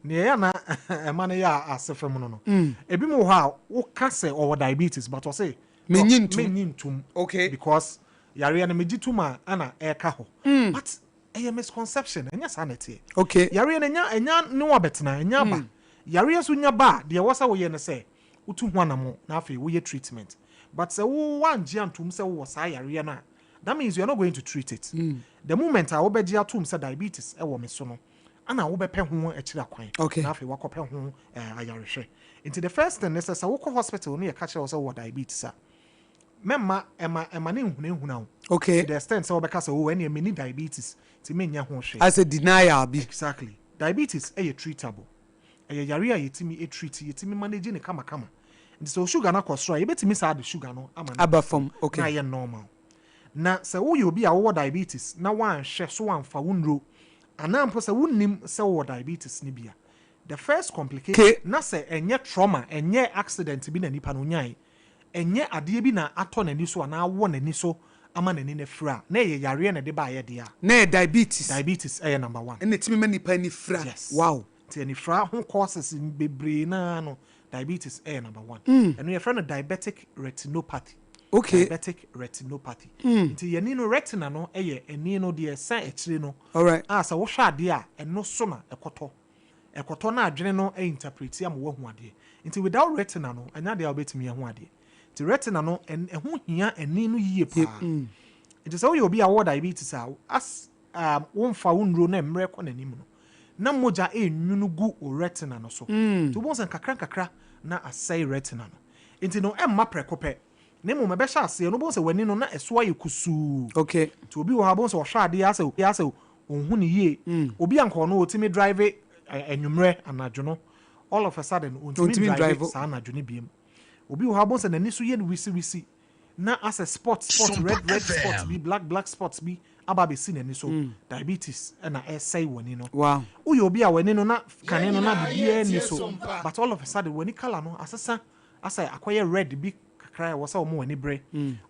Nea ɛyɛ a na ɛma no yɛ ase fam no no, ebinom wɔ hɔ a woka sɛ ɔwɔ diabetes but ɔse Mennye ntom. Mennye ntom because yareɛ no megye tom a ɛna ɛreka hɔ. But ɛyɛ misconception, ɛnyɛ saa na ɛteɛ. Yareɛ no ɛnya ɛnya ne wo abɛtena, ɛnya aba. Yareɛ nso nya ba a, deɛ ɛwɔ sɛ woyɛ ne sɛ wotu ho anamɔ na afei woyɛ treatment. But sɛ wo woangye antom sɛ wowɔ saa yareɛ no a, that means you are not going to treat it. The moment a wobɛgye atom sɛ diabetes wɔ me so no, ɛna wobɛpɛ ho akyiri akwan na afei woakɔpɛ ho ayarehwɛ. Nti the first thing ne sɛ, sɛ wokɔ hospital na yɛka kyerɛ wo sɛ wowɔ diabetes a, mɛmma ɛma ɛma no nhunahuna wo to the extent sɛ wobɛka sɛ oh ɛneɛ menni diabetes nti menyɛ ho hwee. Asɛ denial bi. Exactly. Diabetes yɛ treatable. Ɛyɛ yareɛ a yɛtumi treat, yɛtumi manage no kamakama. Nti sɛ wo sugar no akɔ soro a, yɛbɛtumi saa de sugar no ama no aba fam na ayɛ normal. Na sɛ woyɛ obi a wowɔ diabetes na woanhwɛ so amfa wo nnuro anaa mpo sɛ wonnim sɛ wowɔ diabetes no bi a, the first complication, na sɛ ɛnyɛ trauma, ɛnyɛ accident bi na nipa no nyae, ɛnyɛ adeɛ bi na atɔ n'ani so anaa awɔ n'ani so ama n'ani no afira a, na ɛyɛ yareɛ na ɛde baeɛ deɛ a. Na ɛyɛ diabetes. Diabetes ɛyɛ number one. Ɛna ɛtumi ma nipa ani fira. Yes. Wow. Nti anifira ho causes bebree no ara no, diabetes ɛyɛ number one. Ɛno yɛfrɛ no diabetic retinopathy. Diabetic retinopathy. Nti yɛn ani no, retina no yɛ ani no deɛ ɛsɛn akyire no. A sɛ wohwɛ adeɛ a, ɛno so na ɛkɔtɔ. Ɛkɔtɔ na adwene no interpreti ama woahu adeɛ. Nti without retina no, ɛnyɛ adeɛ a wobɛtumi ahu adeɛ. Nti retina no, ɛho hia ani no yie paa. Nti sɛ woyɛ obi a wowɔ diabetes a, as womfa wo nnuro na mmerɛ kɔ n'anim no, na mogya renwunu gu wo retina no so. Nti wobɛhu sɛ nkakra nkakra na asɛe retina no. Nti no ɛmma prɛko pɛ, na mmom ɛbɛhyɛ aseɛ no wobɛhu sɛ w'ani no na ɛso ayɛ kusuu. Nti obi wɔ hɔ a wobɛhu sɛ ɔhwɛ adeɛ asɛ asɛ ɔnhu no yie. Obi a nka ɔno ɔtumi drive anwummerɛ anadwo no, all of a sudden ɔntumi drive saa anadwo no biom. Obi wɔ hɔ a wobɛhu sɛ n'ani so yɛ no wisiwisi na asɛ spot spot red red spot bi black black spot bi aba abɛsi n'ani so. Diabetes na ɛresɛe w'ani no. Woyɛ obi a w'ani no na kane no na biribiara nni so but all of a sudden w'ani colour no asesa asɛ akɔyɛ red bi kakra a ɛwɔ sɛ wɔma w'ani bere.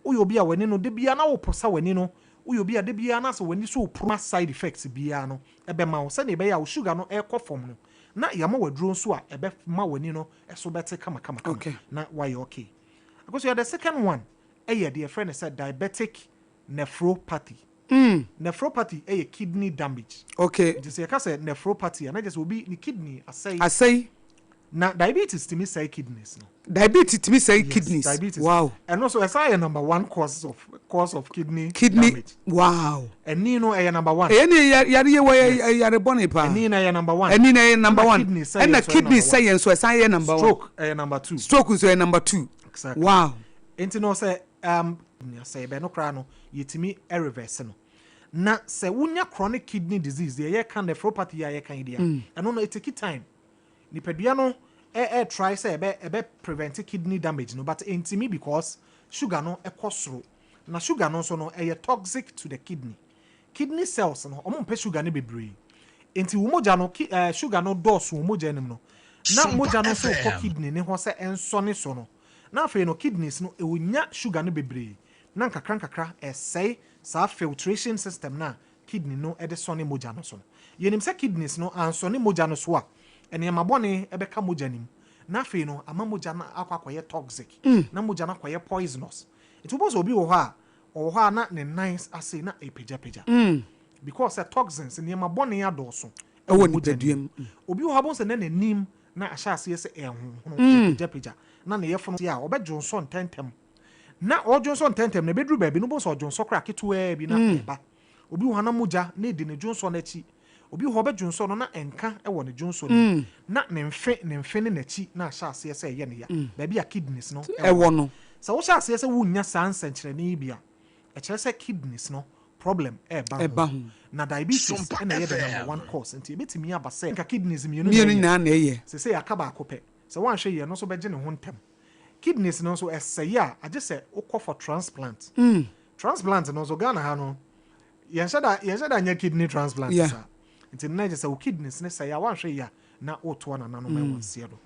Woyɛ obi a w'ani no da biara na woposa w'ani no, woyɛ obi a da biara na asɛ w'ani so reporo. Side effects biara no ɛbɛma wo sɛdeɛ ɛbɛyɛ a wo sugar no rekɔ fam no na yɛama wo aduro nso a ɛbɛma w'ani no so bɛte kamakamakama na woayɛ okay. Akosua, the second one yɛ deɛ yɛfrɛ no sɛ diabetic nephropathy. Nephropathy yɛ kidney damage. Nti sɛ yɛka sɛ nephropathy a, na kyerɛ sɛ obi ne kidney asɛe. Asɛe. Na diabetes tumi sɛe kidneys no. Diabetes tumi sɛe Yes, kidneys. diabetes. Ɛno nso ɛsan yɛ number one cause of kidney kidney damage. Ɛni no ɛyɛ number one. Ɛyɛ ne yare yɛ wɔ yɛ yare bɔne paa. Ɛni no ɛyɛ number one. Ɛni no ɛyɛ number Ɛna one. kidney sɛ yɛ Ɛna nso ɛyɛ kidney number sɛ one. yɛn nso ɛsan yɛ number one. Stroke ɛyɛ number two. Stroke nso yɛ number two. Exactly. Nti no sɛ sɛ yɛbɛn no koraa no, yɛtumi reverse no. Na sɛ wonya chronic kidney disease deɛ, yɛka nephropathy a yɛka yi deɛ, ɛno no it take time. Nipadua no ɛ try sɛ ɛbɛ prevent kidney damage no, but ɛntumi because sugar no ɛkɔ soro, na sugar no nso no ɛyɛ toxic to the kidney. Kidney cells no, ɔmo mpɛ sugar no bebree, nti wo mogya no ki sugar no dɔɔso wo mogya anim no, na mogya no nso kɔ kidney ne hɔ sɛ ɛnsɔ ne so no, na afei no kidneys no ɛwɔ sugar no bebree, na nkakra nkakra ɛsɛe saa filtration system na kidney no ɛde sɔne mogya no so no. Yɛnim sɛ kidneys no ansɔne mogya no so a, nneɛma bɔne ɛbɛka mogya nim, na afei no ama mogya no akɔ akɔyɛ toxic, na mogya no akɔyɛ poisonous. Nti wobɔ sɛ obi wɔ hɔ a, ɔwɔ hɔ a na ne nan ase na ɛpagyapagya because sɛ toxins, nneɛma bɔne adɔɔso ɛwɔ mogya nipadua no mu. Obi wɔ hɔ abɔ sɛ na n'anim na ahyɛ aseɛ sɛ ɛhohono, ɛpagyapagya, na ne yɛfono a ɔbɛdwo nsɔ ntɛntɛm, na ɔdwo nsɔ ntɛntɛm na ɛbɛduru baabi no, bɔ sɛ ɔdwo nsɔ koraa ketewaa bi na ɛba. Obi wɔ hɔ na mogya na ɛdi ne dwonsɔ n'akyi. Obi wɔ hɔ ɔbɛdwo nsɔ no na ɛnka ɛwɔ ne dwonsɔ no mu, na ne mfe ne n'akyi na ahyɛ aseɛ sɛ ɛyɛ ne ya, baabi a kidneys no ɛwɔ no. Sɛ wohyɛ aseɛ sɛ wonya saa nsɛnkyerɛnne yi bi a, ɛkyerɛ sɛ kidneys no problem ɛɛba. Ɛba ho. Na diabetes ɛna ɛyɛ the number one cause, nti ebɛtumi aba sɛ nka kidneys mmienu mmienu na ɛyɛ. Nyinaa na ɛyɛ. Sɛ yɛaka baako pɛ, sɛ woanhwɛ yie no nso bɛgye ne ho ntɛm. Kidneys no nso ɛsɛe a, agye sɛ wokɔ for transplant. Transplant no nso, Ghana ha no yɛnhyɛ da nyɛ kidney transplant saa. Nti no na gye sɛ wo kidneys ne sɛe a, woanhwɛ yie a na wotoa nananom ɛwɔ nseɛ do.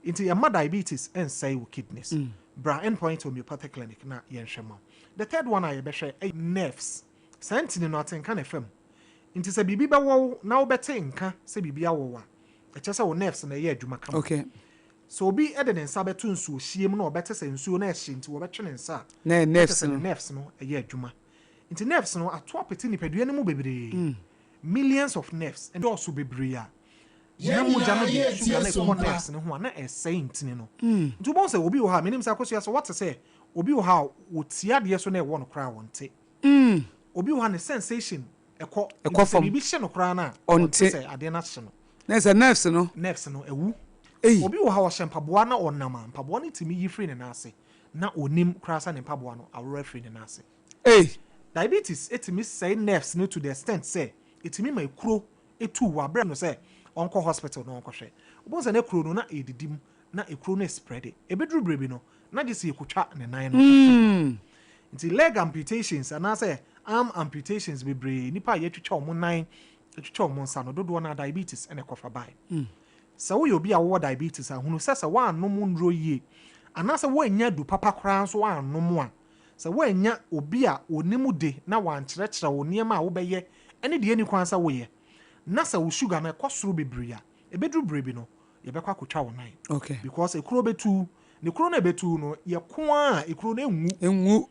Nti ɛma diabetes ɛnsɛe wo kidneys. Bra Endpoint Homeopathic Clinic na yɛnhwɛ ma wo. The third one a yɛbɛhwɛ ɛyɛ nerves. Saa ntini no atenka na ɛfam, nti sɛ biribi bɛwɔ wo na wobɛte nka sɛ biribi awɔ wo a, ɛkyerɛ sɛ wo nerves na ɛyɛ adwuma kama. Sɛ obi de ne nsa bɛto nsuo hyie mu na ɔbɛte sɛ nsuo no ɛhye nti wɔbɛtwe ne nsa a, na ɛyɛ na nerves kyerɛ sɛ ne no. Nerves no ɛyɛ adwuma. Nti nerves no ato apete nipadua no mu bebree, millions of nerves ɛdɔɔso bebree a na mogya no de sugar no ɛkɔ nerves no ho a, na ɛsɛe ntini no. Nti wobɛhu sɛ obi wɔ hɔ a, menim sɛ Akosua sɛ wɔte sɛ obi wɔ hɔ a wɔtie adeɛ so na ɛwɔ no koraa wɔnte. Obi wɔ hɔ a ne sensation ɛkɔ. Ɛkɔ Nti sɛ fam. biribi hye no koraa no a, Ɔnte. ɔnte sɛ adeɛ no ahye no. Na sɛ nerves no Nerves no ɛwu. Ei. Obi wɔ ha, ɔhyɛ mpaboa na ɔnam a, mpaboa no tumi yi firi ne nan ase na onim koraa sɛ ne mpaboa no aworɔ afiri ne nan ase. Ei. Diabetes etumi sɛe nerves no to the extent sɛ etumi ma ekuro etu wɔ abere no sɛ ɔnkɔ hospital na ɔnkɔhwɛ. Wobɛhu sɛ ne kuro no na edidi mu na ekuro no spread, ebeduru bere bi no na gye sɛ yɛkotwa ne nan no. Nti leg amputations anaasɛ arm amputations bebree, nipa a yɛatwitwa wɔn nan, atwitwa wɔn nsa no dodoɔ no a, diabetes ɛna ɛkɔfa bae. Sɛ woyɛ obi a wowɔ diabetes a, hunu sɛ woannom nnuro yie anaasɛ woannya adu papa koraa nso woannom a, sɛ woannya obi a onim de na wankyerɛkyerɛ wo nneɛma a wobɛyɛ ɛne deɛ ɛni kwan sɛ woyɛ, na sɛ wo sugar no ɛkɔ soro bebree a, ɛbɛduru berɛ bi no yɛbɛkɔ akotwa wo nan because ekuro bɛtu ne kuro no ɛbɛtu no, yɛko a ekuro no ɛnwu. Nwu.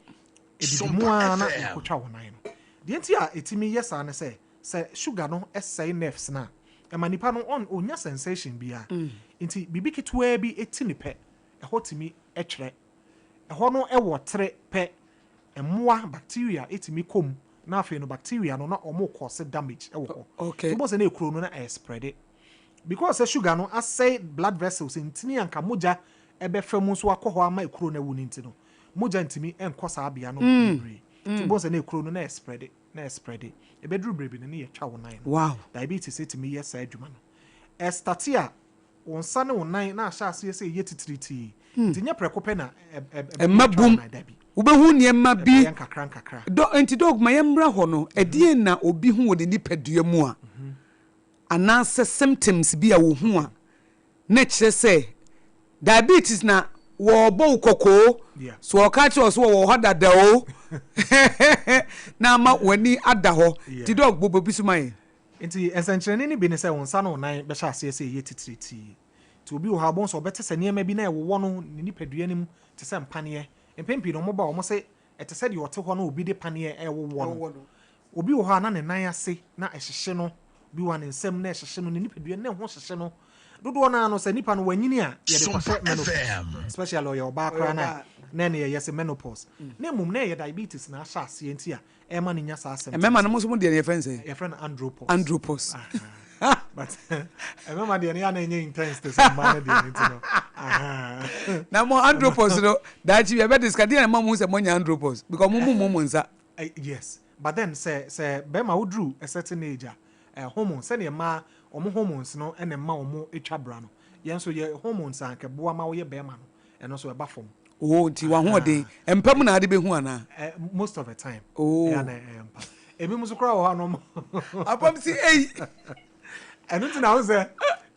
Ɛdidi mu ara na yɛkotwa wo nan no. Deɛ nti a ɛtumi yɛ saa ne sɛ sugar no ɛsɛe nerves no a, ɛma nipa no ɔnya sensation biara. Nti biribi ketewaa bi ɛti ne pɛ, ɛhɔ tumi ɛtwerɛ, ɛhɔ no ɛwɔ tere pɛ, mmoa bacteria ɛtumi kɔ mu, na afei no bacteria no na ɔmo cause damage ɛwɔ hɔ. Wobɔ sɛ na ekuro no na ɛyɛ spread because sɛ sugar no asɛe blood vessels, ntini anka mogya ɛbɛfa mu nso akɔ hɔ ama ekuro no awu no, nti no mogya ntumi nkɔ saa bea no bebree. Nti wobɔ sɛ na ekuro no na ɛyɛ spread na ɛyɛ spread, ɛbɛduru bebree no ne yɛtwa wo nan no. Diabetes ɛtumi yɛ saa adwuma no. Ɛstart a, wo nsa ne wo nan na ahyɛ aseɛ sɛ ɛyɛ titiritii, nti nyɛ prɛko pɛ na ɛma ɛbɛtwa wo bum nan, dabi. Wobɛhu nneɛma bi. Ɛbɛyɛ nkakra nkakra. Dɔ nti Doc, ma yɛmmra hɔ no, ɛdeɛn na obi hu wɔ ne nipadua mu a, anaasɛ symptoms bi a wohu a na kyerɛ sɛ diabetes na wɔrebɔ wo kɔkɔɔ? So ɔka kyerɛ wo sɛ wɔwɔ hɔ dada o, na ama w'ani ada hɔ. Nti Doc, bobɔ bi so ma yɛn. Nti nsɛnkyerɛnne no bi ne sɛ wo nsa ne wo nan bɛhyɛ aseɛ sɛ ɛyɛ titiritii. Nti obi wɔ hɔ a, wobɛhu sɛ ɔbɛte sɛ nneɛma bi na ɛwowɔ no ne nipadua no mu te sɛ mpaneɛ. Mpɛn pii no ɔmo ba a, ɔmo se ɛte sɛ deɛ ɔte hɔ na obi de paneɛ ɛwowɔ no. Obi wɔ hɔ a, na ne nan ase na ɛhyehye no. Obi wɔ hɔ a, ne nsam na ɛhyehye no, ne nipadua no na ɛho hyehye no. Dodoɔ no ara no, sɛ nipa no wanyini a, yɛde Sompa kɔhyɛ menopause. FM. Especially ɔyɛ ɔbaa Ɔyɛ koraa no a, ɔbaa. na ɛne yɛyɛ sɛ menopause. Na mmom na ɛyɛ diabetes na ahyɛ aseɛ nti a ɛma no nya saa symptoms. Mmarima no mo nso mo deɛ no yɛfrɛ no sɛn? Yɛfrɛ no andropause. Andropause. Aha. But mmarima deɛ no yɛ a na ɛnyɛ intense te sɛ mmaa no deɛ no nti no. Aha. Na mo andropause no daakye bi ɛbɛ discuss deɛ na ɛma mo hu sɛ moanya andropause because mo mu mo mo nsa. Yes, but then sɛ sɛ bɛrima woduru a certain age a, hormones, sɛdeɛ mmaa wɔn hormones no na ɛma wɔn twa bra no, yɛn nso yɛ hormones a anka ɛboa ma woyɛ bɛrima no, ɛno nso ɛba fam. Oh, nti w'ahoɔden, mpa mu na ade bɛhu anaa? Most of the time, Oh. ɛyɛ a na ɛyɛ mpa. Ebinom nso koraa wɔ hɔ a na wɔn. Apam si ei. Ɛno nti na wo sɛ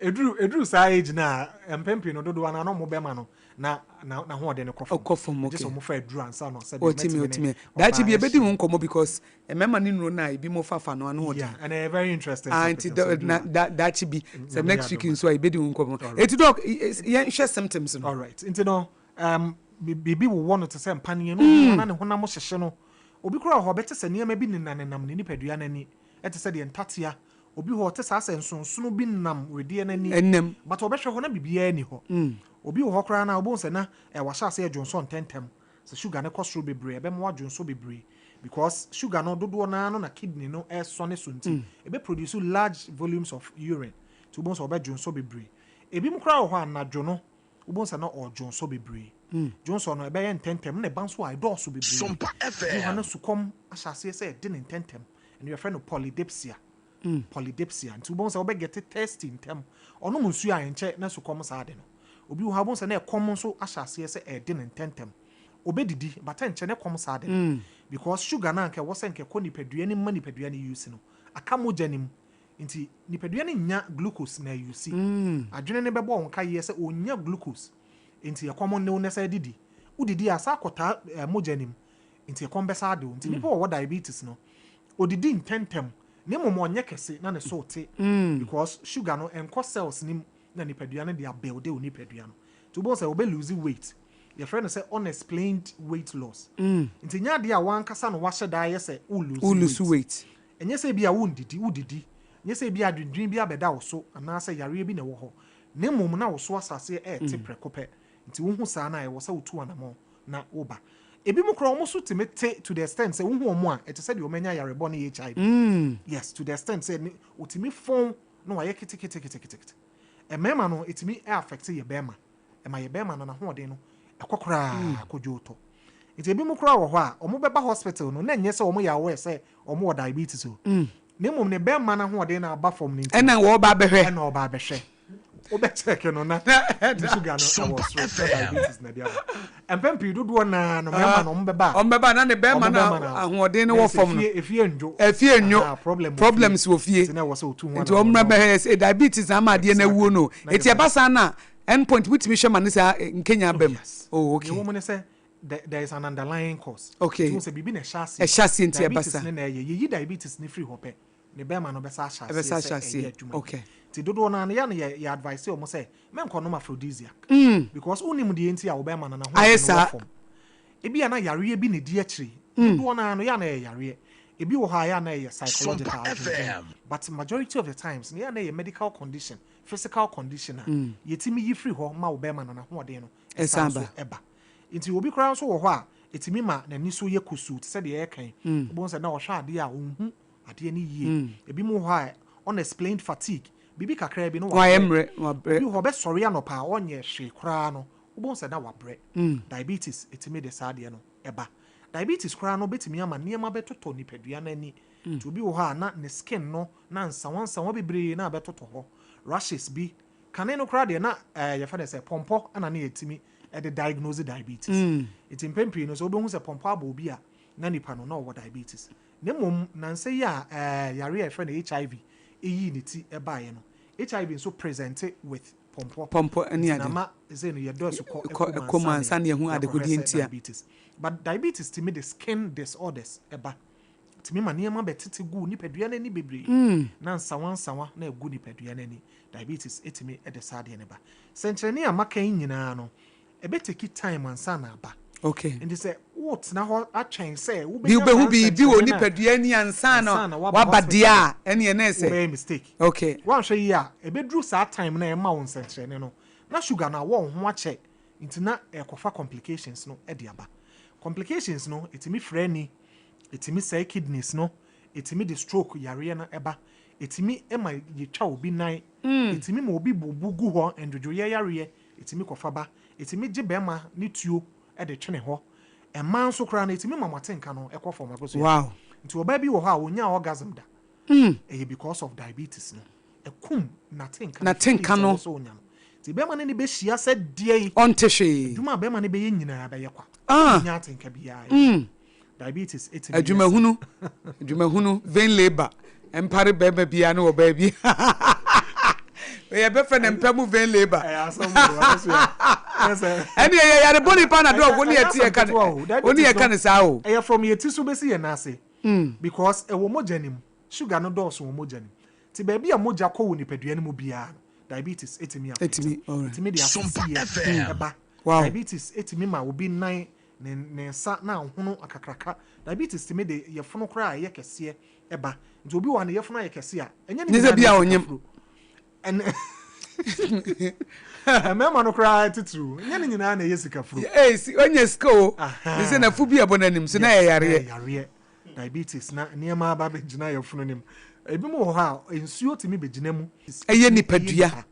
ɛduru ɛduru saa age no a, mpɛn pii no dodoɔ no ara na wɔn bɛrima no na na n'ahoɔden no kɔ fam. Ɔkɔ fam, Gye okay. sɛ wɔfa aduru ansa na sɛdeɛ Ɔtumi, mɛtumi ne ɔtumi. Daakye ɔbaa bi yɛbɛdi ho ahyia. nkɔmmɔ because mmarima ne nnuro no a ebi mo fafa no ano ɔden. Yeah, and ɛyɛ very interesting Ah, topic nti nso da, edu na, a. da, daakye bi sɛ Nyame next week adom a. nso a yɛbɛdi ho nkɔmmɔ. Alright. Eti doc, yɛnhwɛ symptoms no. Alright, nti no, biribi wowɔ no te sɛ mpaneɛ no, obi wɔ hɔ na ne honam hyehye no. Obi koraa wɔ hɔ ɔbɛte sɛ nneɛma bi nenanenam ne nipadua no ani, ɛte sɛ deɛ ntatea. Obi hɔ ɔte saa sɛ nsonsono bi nam wedeɛ no ani, Ɛnam. but ɔbɛhwɛ hɔ na biribiara nni hɔ. Obi wɔ hɔ koraa no a, wobɛhu sɛ na wahyɛ aseɛ dwonsɔ ntɛntɛm. Sɛ sugar no kɔ soro bebree a, ɛbɛma wadwonsɔ bebree because sugar no dodoɔ no ara no na kidney no resɔne so nti, ɛbɛ produce large volumes of urine. Nti wobɛhu sɛ ɔbɛdwonsɔ bebree. Ebinom koraa wɔ hɔ a, anadwo no, wobɛhu sɛ na ɔredwonsɔ bebree. Dwonsɔ no, ɛbɛyɛ ntɛntɛm na ɛba nso a, ɛdɔɔso bebree. Sompa Ebi wɔ hɔ a na FM. sukɔm ahyɛ aseɛ sɛ ɛde no ntɛntɛm. Ɛno yɛfrɛ no polydipsia. Polydipsia. Nti wobɛhu sɛ wobɛ get thirsty ntɛm. Ɔnom nsuo a ɛnkyɛ na sukɔm saa de no. Obi wɔ hɔ a wobɛhu sɛ na ɛkɔm nso ahyɛ aseɛ sɛ ɛrede no ntɛntɛm. Ɔbɛdidi but ɛnkyɛ na ɛkɔm saa de no. Because sugar no a anka ɛwɔ sɛ anka ɛkɔ nipadua no mu ma nipadua no use no, aka mogya no mu. Nti nipadua no nnya glucose na use. Adwene no bɛbɔ wo nkaeɛ sɛ ɔnnya glucose. Nti ɛkɔm nne wo na san didi. Wodidi a san kɔtaa mogya no mu. Nti ɛkɔm bɛsan ade wo. Nti nipa a ɔwɔ diabetes no, odidi ntɛntɛm na mmom ɔnyɛ kɛse na ne so te because sugar no ɛnkɔ cells no mu na nipadua no de abuilde wo nipadua no. Nti wobɛhu sɛ ɔbɛ lose weight. Yɛfrɛ no sɛ unexplained weight loss. Nti ɛnyɛ adeɛ a w'ankasa na wahyɛ da ayɛ sɛ wo lose weight. Ɛnyɛ sɛ ebia wondidi, wodidi. Ɛnyɛ sɛ ebia adwendwene bi abɛda wo so anaasɛ yareɛ bi na ɛwɔ hɔ. Na mmom na wo so asaseɛ ɛrete prɛko pɛ. Nti wohu saa no a, ɛwɔ sɛ wotu anamɔn na woba. Ebinom koraa wɔn so tumi te to the extent sɛ wohu wɔn a, ɛte sɛ deɛ wɔanya yare bɔne HIV. Yes, to the extent sɛ ne otumi fɔn na wayɛ keteketeketekete. Mmarima no, ɛtumi affect yɛ bɛrima. Ɛma yɛ bɛrima no n'ahoɔden no ɛkɔ koraa kɔdwo tɔ. Nti ebinom koraa wɔ hɔ a, wɔbɛba hospital no, na ɛnyɛ sɛ wɔyɛ aware sɛ wɔwɔ diabetes o. Na mmom ne bɛrima no ahoɔden no aba fam no nti. Ɛna wɔba abɛhwɛ. Ɛna ɔba abɛhwɛ. Wobɛ check no na ne sugar no ɛwɔ soro na diabetes na ɛde aba. Mpɛn pii dodoɔ naa no mmarima no wɔn bɛba. Wɔn bɛba na ne bɛrima no ahoɔden no wɔ fam no. Efie ndwo. Efie ndwo. Problem Problems wɔ fie. Nti na ɛwɔ sɛ otu ho Nti wɔn mmra bɛhwɛ sɛ diabetes na ama adeɛ no awuo no. Eti ɛba saa na end point mutumi hwɛ ma ne saa nkenya aba mu. Oh okay. Nea ɛwɔ mu ne sɛ there is an underlying cause. Okay. Nti wohu sɛ biribi na ɛhyɛ aseɛ. Ɛhyɛ aseɛ nti ɛba saa. Diabetes ne na ɛyɛ. Yɛyi diabetes no firi hɔ pɛ, ne bɛrima no bɛsa ahyɛ Ɛbɛsa aseɛ ahyɛ sɛ aseɛ. ɛyɛ adwuma. Okay. Nti dodoɔ no ara no yɛ a na yɛ yɛ advice wɔn sɛ mɛnkɔnom aphrodisiac. Because wonnim deɛ nti a wo bɛrima no Ayɛ n'ahoɔden no saa. wɔ fam. Ebia na yareɛ bi na ɛdi akyire. Dodoɔ no ara no yɛ a na ɛyɛ yareɛ. Ebi wɔ hɔ a yɛ a na ɛyɛ psychological Sompa adwendwen. FM. But majority of the times no yɛ a na ɛyɛ medical condition, physical condition a yɛtumi yi firi hɔ ma wo bɛrima no n'ahoɔden no Ɛsan ɛsan so ba. ɛba. Nti obi koraa nso wɔ hɔ a, ɛtumi ma n'ani so yɛ kusuu te sɛ deɛ yɛreka yi. Wobɛhu sɛ na ɔhwɛ adeɛ a ɔnhu adeɛ no yie. Ebinom wɔ hɔ a, unexplained fatigue, biribi kakraa bi na Wayɛ wabrɛ. mmerɛ, wabrɛ. Obi wɔ hɔ ɔbɛsɔre anɔpa a ɔnyɛ hwee koraa no, wobɛhu sɛ na wabrɛ. Diabetes ɛtumi de saa adeɛ no ɛba. Diabetes koraa no bɛtumi ama nneɛma bɛtotɔ nipadua no ani. Nti obi wɔ hɔ a na ne skin no na nsawansawa bebree na abɛtotɔ hɔ. Rashes bi Kane no koraa deɛ na ɛɛ yɛfrɛ no sɛ pɔmpɔ na ne yɛtumi de diagnose diabetes. Nti mpɛn pii no sɛ wobɛhu sɛ pɔmpɔ abɔ obi a na nipa no na ɔwɔ diabetes. Na mmom nansa yi a ɛɛ yareɛ a yɛfrɛ no HIV yii ne ti baeɛ no, HIV nso presente with pɔmpɔ. Pɔmpɔ ne Nti ade. na ama sɛ no yɛdɔ asukɔ Kɔ kɔ kɔ mu mu ansa na yɛahu yɛakɔhwɛ adekodeɛ sɛ nti a. diabetes. But diabetes tumi de skin disorders ba. Ɛtumi ma nneɛma bɛtete gu nipadua no ani bebree na nsawansawa na ɛgu nipadua no ani. Diabetes tumi de saa adeɛ no ba. Sɛnkyerɛnne a maka yi nyinaa no, ɛbɛ take time ansa na aba. Okay. Nti sɛ wo Wotena hɔ atwɛn sɛ Bi wobɛnya wobɛhu saa biribi wɔ nsɛnkyerɛnne no a nipadua ani ansa na ansa na woaba waba deɛ hospital a, ɛneɛ na ɛsɛ. Wobɛyɛ mistake. Woanhwɛ yie a, ɛbɛduru saa time no a ɛma wo nsɛnkyerɛnne no, na sugar no awɔ wo ho akyɛ nti na ɛrekɔfa complications no de aba. Complications no, ɛtumi frɛ ani, ɛtumi sɛe kidneys no, ɛtumi de stroke yareɛ no ba, ɛtumi ma yɛtwa obi nan, ɛtumi ma obi bubu gu hɔ, ndwodwoeɛ yareɛ ɛtumi kɔfa ba, ɛtumi gye bɛrima ne tuo de twene hɔ. Mmaa nso koraa no, ɛtumi ma mo atenka no kɔ fam akosua. Nti ɔbaa bi wɔ hɔ a ɔnyaa orgasm da, ɛyɛ because of diabetes no. Ɛkum n'atenka no, feelings N'atenka a no. ɛwɔ sɛ ɔnya no. Nti bɛrima no ne bɛhyia sɛ deɛ yi, Ɔnte hwee. adwuma a bɛrima no bɛyɛ nyinaa bɛyɛ kwa. Ɔnnya atenka biara. Diabetes ɛtumi yɛ saa. Adwumahunu, adwumahunu, vain labour, ɛmpare bɛrima biara ne ɔbaa bi. Yɛbɛfrɛ no mpɛ mu vain labour. Ɛyɛ asɛm o, akosua. Ɛyɛ sɛ. Ɛne ɛyɛ yare bɔne paa na Ɛnyɛ dɔg, wo ne ɛnyɛ yɛte asɛm yɛka ketewa o. wo ne Diabetes yɛka no, no saa o. ɛyɛ from yɛn ti so bɛsi yɛn nan ase. Because ɛwɔ mogya no mu. Sugar no dɔɔso wɔ mogya no mu. Nti baabi a mogya kɔ wɔ nipadua no mu biara no, diabetes tumi affect. Ɛtumi, alright. Ɛtumi de asisiiɛ ɛba. Diabetes tumi ma obi nan, ne ne nsa na ahono akakraka. Diabetes tumi de yafunu koraa a ɛyɛ kɛseɛ ɛba. Nti obi wɔ hɔ a ne yafunu ayɛ kɛse a, ɛnyɛ ne Nyɛ sɛ nyinaa bi na a ɛyɛ ɔnyem. sikafuro. Ɛnɛ mmarima no koraa titiriw, ɛnyɛ ne nyinaa na ɛyɛ sikafuro. Ee, si ɔnya sika o. Ne sɛ n'afu bi a ɛbɔ n'anim so na ɛyɛ Yes, na yareɛ. ɛyɛ yareɛ. Diabetes na nneɛma aba abɛgyina yafunu no mu. Ebinom wɔ hɔ a, nsuo tumi bɛgyina mu. Ɛyɛ Ɛyɛ nipadua. nipa.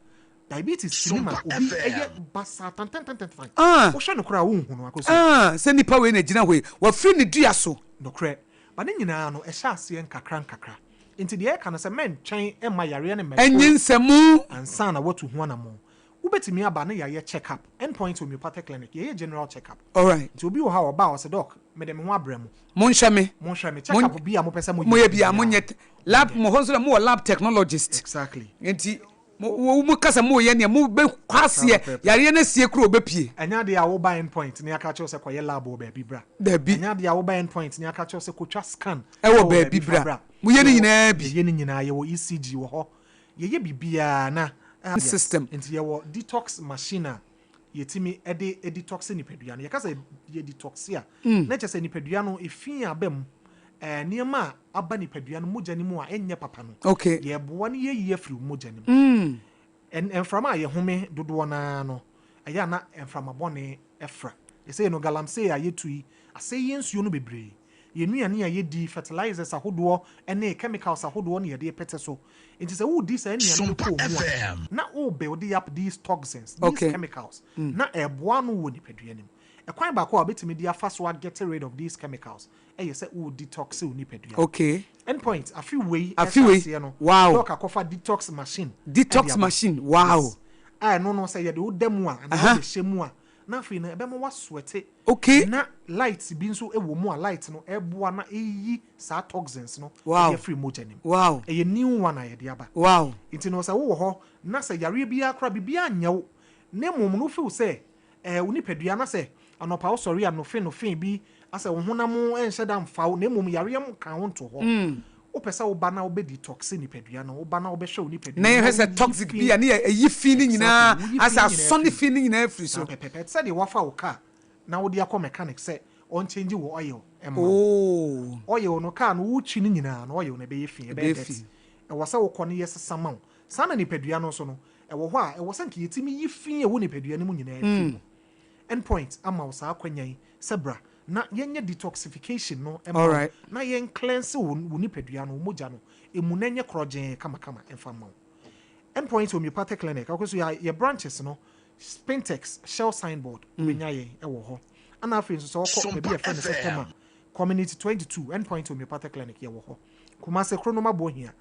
Diabetes tumi ma obi yɛ basaa tantantantantan. Ah. Wohwɛ no koraa a, wonhu no akosua. Ah, sɛ nipa wei na ɛgyina hɔ yi, wafiri ne dua so. Nokorɛ. But ne nyinaa no, ɛhyɛ aseɛ nkakra nkakra. Nti deɛ yɛka no sɛ mɛntwɛn mma yareɛ no mmɛto Ɛnye nsɛmu. ansa na woatu ho anammɔn. Wobɛtumi aba na yɛayɛ check up. End Point Homeopathic Clinic, yɛyɛ general check up. Alright. Nti obi wɔ hɔ a ɔba a ɔsɛ doc, mede me ho abrɛ mo. Monhwɛ me. Monhwɛ me. Check up bi a mopɛ sɛ moyɛ Moyɛ bi a biara. monyɛ. Lab, mo hɔ nso na mowɔ lab technologist. Exactly. Nti mo wo mo kasa mo yɛ nea mo bɛ kɔ aseɛ yareɛ no asie koro ɔbɛ pie. Ɛnyɛ adeɛ a woba end point na yɛaka akyerɛ wo sɛ kɔyɛ lab wɔ baabi bra. Dabi. Ɛnyɛ adeɛ a woba end point na yɛaka akyerɛ wo sɛ kɔtwa scan Ɛwɔ wɔ baabi baabi fa bra. bra. Mo yɛ ne Yɛwɔ nyinaa bi. yɛyɛ ne nyinaa, yɛwɔ ECG wɔ hɔ, yɛyɛ biribiara na yes. System. Nti yɛwɔ detox machine a yɛtumi de detox nipadua no. Yɛka sɛ yɛ detox a, na kyerɛ sɛ nipadua no efi a aba mu, nneɛma a aba nipadua no mogya no mu a ɛnyɛ papa no, yɛboa no yɛyi afiri mogya no mu. Mframa a yɛhome dodoɔ no ara no, ɛyɛ a na mframa bɔne fra. Ɛsei no, galamsey a yɛtu yi asɛe yɛn nsuo no bebree. Yɛn nnuane a yɛdi, fertilizers ahodoɔ ne chemicals ahodoɔ na yɛde repete so. Nti sɛ woredi saa nnuane no kɔ wo mu a, na wo build up these toxins, these chemicals, na ɛreboa ano wɔ nipadua no mu. Ɛkwan baako a wobɛtumi de afa so a get rid of these chemicals yɛ sɛ wo detox wo nipadua no. End point, afe wei Afe wei, ɛhyɛ aseɛ no, wow. Doc akɔfa detox machine de Detox aba. machine, wow. Yes. A ɛno no sɛ yɛde wo da mu a, anaa wobɛhyɛ mu a, na afei no ɛbɛma woasweate Na light bi nso wɔ mu a light no ɛboa na ɛyi saa toxins no ɛde afiri mogya no mu. Ɛyɛ new one a yɛde aba. Nti no sɛ wowɔ hɔ na sɛ yareɛ biara koraa biribiara nyɛ wo na mmom no wo feel sɛ ɛɛ wo nipadua na sɛ anɔpa wo sɔre a nofe nofe bi asɛ wo honam nhyɛ da mfa wo na mmom yareɛ nka wo nto hɔ. Wopɛ sɛ woba na wobɛ detox nipadua no, woba na wobɛhwɛ wo nipadua Na no yɛhwɛ na sɛ woyi toxic fi bi a ne yɛ ɛyi fi no nyinaa Exactly, woyi asɛ fi no nyinaa asɔne firi fi no nyinaa firi Saa so. pɛpɛpɛ, ɛte sɛ deɛ woafa wo car na wode akɔ mechanic sɛ ɔnkyɛngye wo oil mma wo. Oh. Oil no, car no wotwi no nyinaa no oil no ɛbɛyɛ fi, ɛbɛyɛ Ɛbɛyɛ dirty. fi. Ɛwɔ sɛ wokɔ na yɛsesa ma wo. Saa na nipadua no nso no, ɛwɔ hɔ a ɛwɔ sɛ nka yɛtumi yi fi a ɛwɔ nipadua no mu nyinaa firi hɔ. End point ama wo saa akwanya yi sɛ bra na yɛnyɛ detoxification no mma wo Alright. na yɛn cleanse wo wo nipadua no, wo mogya no, emu na ɛnyɛ korɔgyee kamakama mfa mma wo. End point Homeopathic Clinic, akɔ so yɛ yɛ branches no, Spintex, Shell signboard, wobɛnya yɛn wɔ hɔ. Ɛna afei nso sɛ wokɔ baabi a yɛfrɛ no sɛ Tema, Community 22, End Point Homeopathic Clinic yɛwɔ hɔ. Kumasi, Kronom Abohia,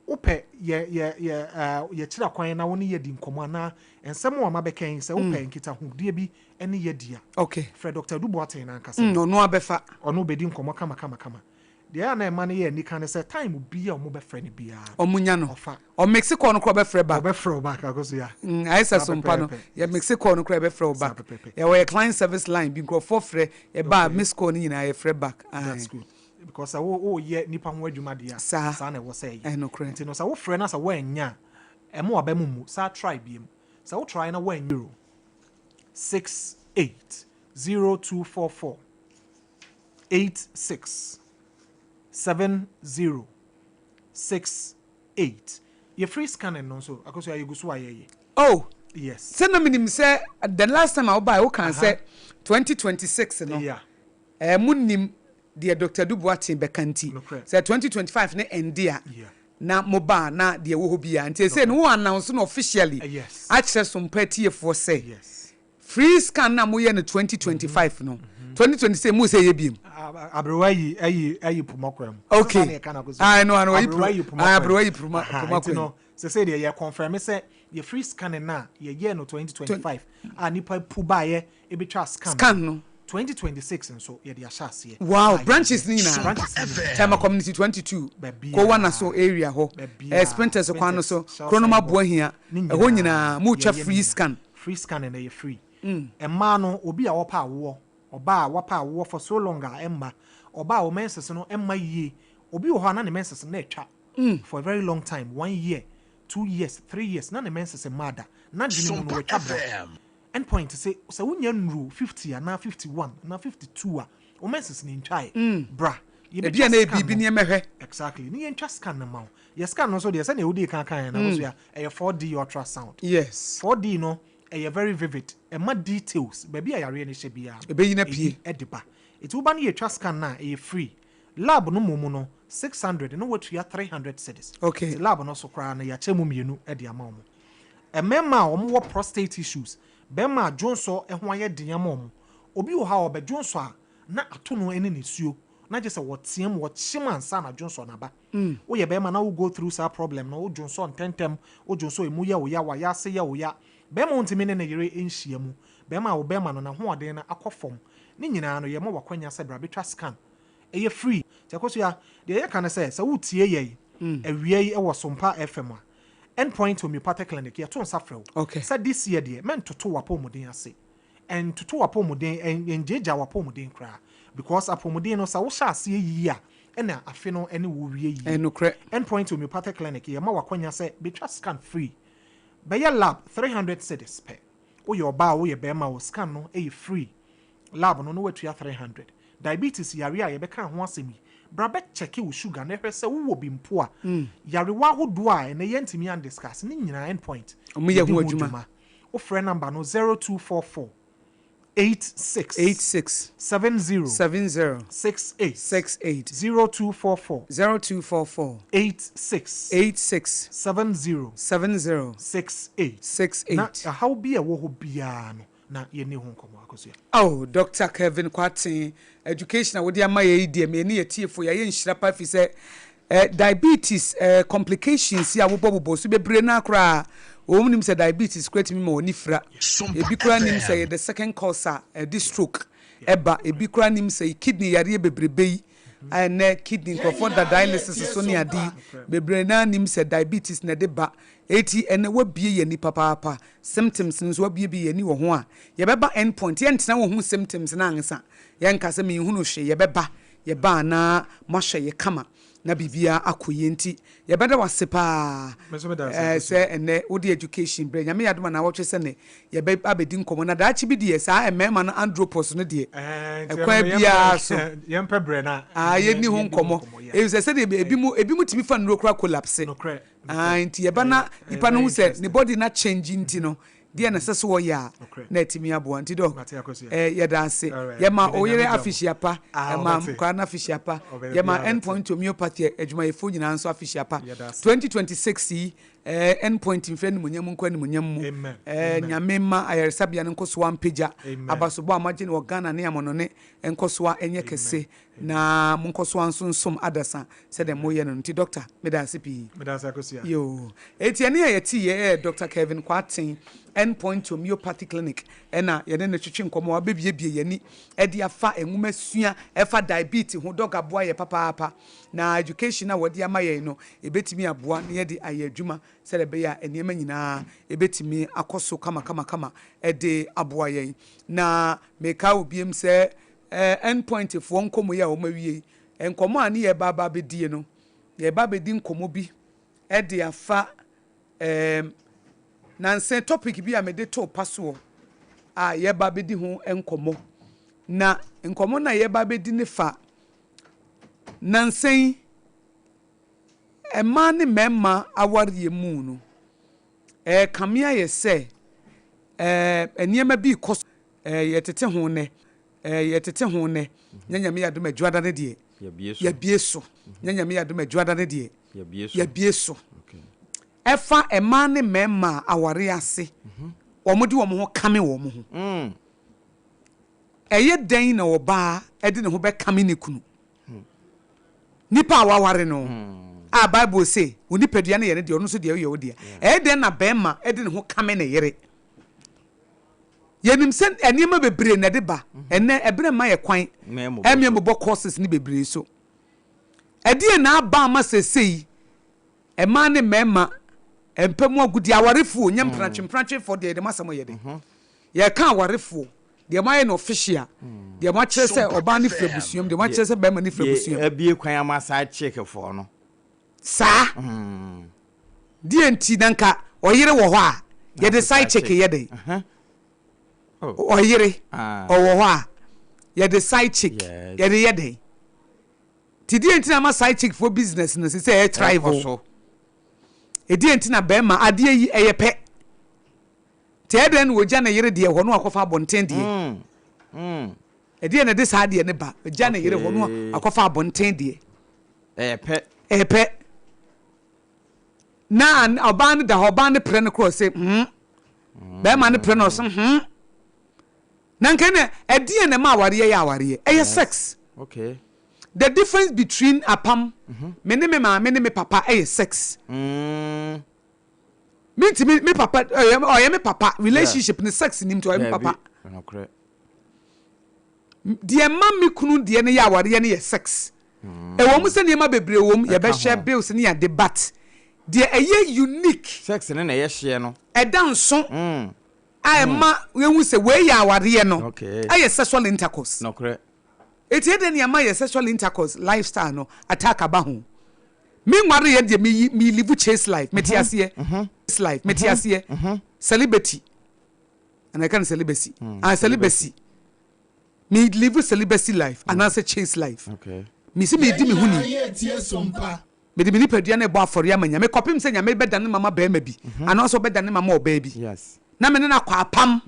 Wopɛ yɛ yɛ yɛ ɛɛ yɛkyerɛ kwan na wo ne yɛ di nkɔmmɔ anaa nsɛm a mabɛka yi sɛ wopɛ nkitahodie bi ne yɛ di a, Okay. frɛ Doctor Adu Boateng no ankasa. Ɔno abɛfa. Ɔno bɛdi nkɔmmɔ kama kama kama. Deɛ ɛyɛ a na ɛma no yɛ anika ne sɛ time biara a wɔbɛfrɛ no biara no, Ɔmo nya no. ɔfa. Ɔmixe call no koraa ɔbɛfrɛ back. Ɔbɛfrɛ wo back Akosua. Ayɛ sɛ Saa Sompa no, pɛpɛɛpɛ. yɛ mixe call no koraa yɛbɛfrɛ wo Saa back. pɛpɛɛpɛ. Yɛwɔ yɛ client service line bi, nkurɔfoɔ frɛ, yɛba a miss call no nyinaa yɛfrɛ back. That's Aye. good. Because sɛ wo woyɛ nipa ho adwuma deɛ a, Saa. saa na ɛwɔ sɛ ɛyɛ. Ɛyɛ nokorɛ. Nti no sɛ wofrɛ na sɛ woannya a, ɛmma w'aba mu mmu. Saa try biom. Sɛ wo try na woannya. 0 6 8 0 2 4 4. 86 70 68. Yɛ free scanning no nso, Akosua, yɛgu so a yɛyɛ. Oh. Yes. Sɛ na menim sɛ the last time a wobae wokaa sɛ 2026 no eh, monim deɛ Doctor Adu Boateng bɛka nti sɛ 2025 no ɛnde a na moba a na deɛ ɛwɔ hɔ biara nti ɛsei no wo announce no officially akyerɛ Sompa atiefoɔ sɛ free scan no a moyɛ no 2025 no 2026 mo sɛ yɛ biem. Aberewa ayi ayi ayi poma kwan mu. Okay. Ah, no, ano ayi poma. Ah, aberewa ayi poma poma kwan mu. Sesei deɛ yɛ confirm sɛ yɛ free scanning no a yɛyɛɛ no 2025 a nipa pu baeɛ bɛtwaa scan Scan no. 2026 nso yɛde ahyɛ aseɛ Wow a yɛyɛ. Branches no nyinaa. Branches no nyinaa. Tema Community 22, Baabiara. Kowanaso area hɔ, eh, Baabiara. Spintex kwan no so, Spintex, Shell Kronom signboard. Aboahia, Ne ɛhɔ nyinaa nyinaa motwa yɛyɛ ne free nyinaa. scan. Free scanning no ɛyɛ free. Mmaa no obi a ɔpɛ awoɔ, ɔbaa a wapɛ awoɔ for so long a ɛmma, ɔbaa a wo menses no ɛmma yie, obi wɔ hɔ a na ne menses no na ɛtwa for a very long time, one year, 2 years, 3 years, na ne menses mmaa da, n'adwene mu no watwa bra. End point se sɛ wonya nnuru 50 anaa 51 anaa 52 a, wo menses no ntwae. Bra. Ebi a na Yɛbɛtwa biribi scan no. nneɛma hwɛ. Exactly. Ne yɛntwa scan no ma wo. Yɛ scan no nso deɛ, sɛnea wodii kan kan na wo a, ɛyɛ 4D ultrasound. 4D no ɛyɛ very vivid. Ɛma details baabi a yareɛ no hyɛ biara. Ɛbɛyi na pie. Ɛyi ɛde ba. Nti woba no yɛtwa scan no a, ɛyɛ free. Lab no mmom no 600 na watua 300 cedis. Nti lab no so koraa no yɛakyɛ mu mmienu de ama wɔn. Mmarima a wɔwɔ prostate issues, bɛrima a dwonsɔ ho ayɛ den ama wɔn. Obi wɔ hɔ a ɔbɛdwonsɔ a na ato no ne nisuo na gye sɛ wɔteam wɔkyem ansa na dwonsɔ no aba. Woyɛ bɛrima na wo go through saa problem no, wo dwonsɔ ntɛntɛm, wo dwonsɔ emu yɛ wo ya, wayɛ ase yɛ wo ya. Bɛrima a wontumi ne ne yere nhyia mu, bɛrima a wo bɛrima no n'ahoɔden no akɔ fam. Ne nyinaa no yɛma wakwanya sɛ bra bɛtwa scan. Ɛyɛ free. Nti Akosua, deɛ yɛka ne sɛ, sɛ wotie yɛn awia yi wɔ Sompa FM a, Endpoint Homeopathic Clinic, yɛto nsa frɛ wo sɛ this year deɛ, mɛntoto w'apɔmuden ase. Ɛntoto w'apɔmuden, ɛngyaagyaa w'apɔmuden koraa. Because apɔmuden no, sɛ wohyɛ aseɛ yie a, ɛna afe no ne wo wie yie. Ɛnokorɛ. Endpoint Homeopathic Clinic, yɛma w'akwanya sɛ bɛtwa scan free. Bɛyɛ lab 300 cedis pɛ. Woyɛ ɔbaa, woyɛ bɛrima o, scan no ɛyɛ free. Lab no na watua 300. Diabetes yare a yɛbɛka ho asɛm yi, bra bɛkyɛke wo sugar na ɛhwɛ sɛ wowɔ bi mpo a, yarewa ahodoɔ a ɛnɛ yɛntumi andiscuss ne nyinaa, Endpoint Ɔmo yɛ yɛdi ho ho adwuma. Dwuma. Wofrɛ number no 0244 86 86 70 70 68. 68. 0244 0244 86 86 70 70 68. 68. Na ɛhaw bi a ɛwɔ hɔ biara no na yɛni ho nkɔmmɔ, Akosua. Oh, Dr. Kevin Kwarteng, education a wode ama yɛ yi deɛ, me ne yɛtiefo yɛayɛ nhyira pa fi sɛ diabetes complications yi a wobɔbobɔ so bebree no koraa, wɔn nim sɛ diabetes koraa tumi ma wɔn fira. Ebi koraa nim sɛ yɛ the second cause a ɛde stroke ɛba. Ebi koraa nim sɛ kidney yareɛ bebrebe yi a ɛnɛ kidney nkurɔfoɔ da dialysis so ne ade yi bebree naa nim sɛ diabetes na ɛde ba. Eti ɛnɛ wabie yɛ nipa paapa symptoms no nso wabie bi yɛ ni wɔ ho a yɛbɛba End Point. Yɛntena wɔ ho symptoms na ansa yɛnka sɛ menhunu hwee. Yɛbɛba, yɛba anaa moahwɛ yɛ kama na biribiara akɔ yie. Nti yɛbɛda wase paa. Me nso meda ase, Akosua. Sɛ ɛnɛ wode education brɛ. Nyame yɛ adom a na wɔtwe sɛ ne yɛbɛ abɛdi nkɔmmɔ na daakye bi deɛ, saa mmarima no andropause no deɛ, Nti ɛkwan ɛno no biara so yɛmpɛ brɛ na ah, yɛnni ho yɛnni nkɔmmɔ. Yeah. Ɛfiri sɛ sɛdeɛ ebi mu tumi fa nnuro koraa collapse. Ah, nti yɛba na nipa no very ho sɛ ne interesting. body na change nti no deɛ na ɛsɛ sɛ wɔyɛ a na ɛtumi aboa. Nti dɔ Mate, Akosua. yɛda ase. Alright. Yɛma Mede oyere Nyame gya mo. afihyia pa. Ah, Yɛma ɔbɛte. nkwadaa no afihyia pa. Ɔbɛte, Yɛma ɔbɛte. Endpoint Homeopathy adwumayɛfoɔ nyinaa nso afihyia pa. Yɛda ase. 2026 yi, Endpoint mfɛ animuonyam nkɔ animuonyam mu. Amen. Amen. Nyame ma ayaresabea no nkɔ so ampagya. Amen. Abasobɔ a moagye no wɔ Ghana ne amɔnɔne nkɔ so a ɛnyɛ kɛse na monkɔ so a nso nsom adasa sɛdeɛ moyɛ no. Nti doctor, meda ase pii. Meda ase, Akosua. Yo, eti ɛne a yɛte yɛ Dr. Kevin Kwarteng, Endpoint Homeopathy Clinic, ɛna yɛne no twetwe nkɔmmɔ a wabɛbiebie yɛni ɛde afa nwoma sua ɛfa diabetes ho. Doc aboa yɛ papaapa na education a wɔde ama yɛn no ebɛtumi aboa na yɛde ayɛ adwuma sɛdeɛ ɛbɛyɛ a nneɛma nyinaa ebɛtumi akɔ so kamakamakama ɛde aboa yɛn. Na meka obiem sɛ Endpoint foɔ nkɔmmɔ yi a wɔn awie yi, nkɔmmɔ a ne yɛ ba aba abɛdie no, yɛba abɛdi nkɔmmɔ bi ɛde afa nansa topic bi a mede to pa soɔ a yɛba abɛdi ho nkɔmmɔ. Na nkɔmmɔ no a yɛreba abɛdi no fa nnansa yi mmaa ne mmarima awareɛ mu no, ɛrekame ayɛ sɛ ɛɛ nneɛma bi rekɔ so, ɛɛ yɛtete ho nnɛ, ɛɛ yɛtete ho nnɛ. Nyɛ Nyame yɛ adom Adwuada no deɛ, yɛabue so. Nyɛ Nyame yɛ adom Adwuada no deɛ, yɛabue so. Ɛfa mmaa ne mmarima a awareɛ ase, wɔde wɔn ho kame wɔn ho. Ɛyɛ dɛn na ɔbaa de ne ho bɛkame ne kunu? Nipa a waware no a Bible se wo nipadua no yɛ ne deɛ, ɔno nso deɛ yɛ wo dea. Ɛyɛ dɛn na barima de ne ho kame ne yere? Yɛnim sɛ nneɛma bebree na ɛde ba. Ɛnnɛ, ɛberɛ mma yɛ kwan ɛmmea mmobɔ courses no bebree so. Ɛdeɛn na aba ama seesei mmaa ne mmarima mpɛ mu agodie? Awarefoɔ, nyɛ mpratwe, mpratwefoɔ deɛ yɛde mo asɛm yɛ dɛ. Yɛreka awarefoɔ, deɛ moayɛ no official, deɛ moakyerɛ sɛ ɔbaa no firi abusua mu, deɛ moakyerɛ sɛ barima no firi abusua mu. Deɛ abue kwan ama side chick foɔ no. Saa. Deɛ nti na nka ɔyere wɔ hɔ a, yɛde side chick yɛ dɛn? Ɔyere ɔwɔ hɔ a, yɛde side chick yɛde yɛ dɛn? Nti deɛ nti na ama side chick foɔ business no sɛ ɛyɛ thrive o. Ɛdeɛ nti na barima adeɛ yi ɛyɛ pɛ. Nti ɛyɛ dɛn na ɔgya ne yere deɛ hɔ na wakɔfa abɔnten deɛ? Ɛdeɛn na ɛde saa adeɛ no ba? Ɔgya ne yere hɔ na wakɔfa abɔnten deɛ. Ɛyɛ pɛ. Ɛyɛ pɛ. Na ɔbaa no da hɔ, ɔbaa no prɛ no korɔ ɔse hmm. Bɛrima no prɛ no ɔse hmm. Na nka ne ɛdeɛn na ɛma awareɛ yɛ awareɛ? Ɛyɛ sex. Okay. The difference between apam, me ne me maame ne me papa ɛyɛ sex. Mentumi me papa ɔyɛ ɔyɛ me papa relationship ne sex nim nti ɔyɛ me papa. Deɛ ɛma me kunu deɛ no yɛ awareɛ no yɛ sex. Ɛwɔ mu sɛ nneɛma bebree wɔ mu yɛbɛhwɛ bills ne ade but deɛ ɛyɛ unique. Sex no na ɛyɛ hyeɛ no. Ɛda nso a ɛma yɛhu sɛ wei yɛ awareɛ no ɛyɛ sexual intercourse. Nokorɛ. Eti ɛdɛn na ɛma yɛ sexual intercourse lifestyle no attack aba ho? Me nware yɛ deɛ me yi me live chase life me te aseɛ chase life me te aseɛ celibacy ana ɛka no celibacy ah celibacy me live celibacy life anaasɛ chase life me si me di me ho ni me de me nipadua na ɛbɔ afɔre ama nyame kɔpem sɛ nyame bɛdane mama bɛrima bi anaasɛ ɔbɛdane mama ɔbaa bi na me ne no akɔ apam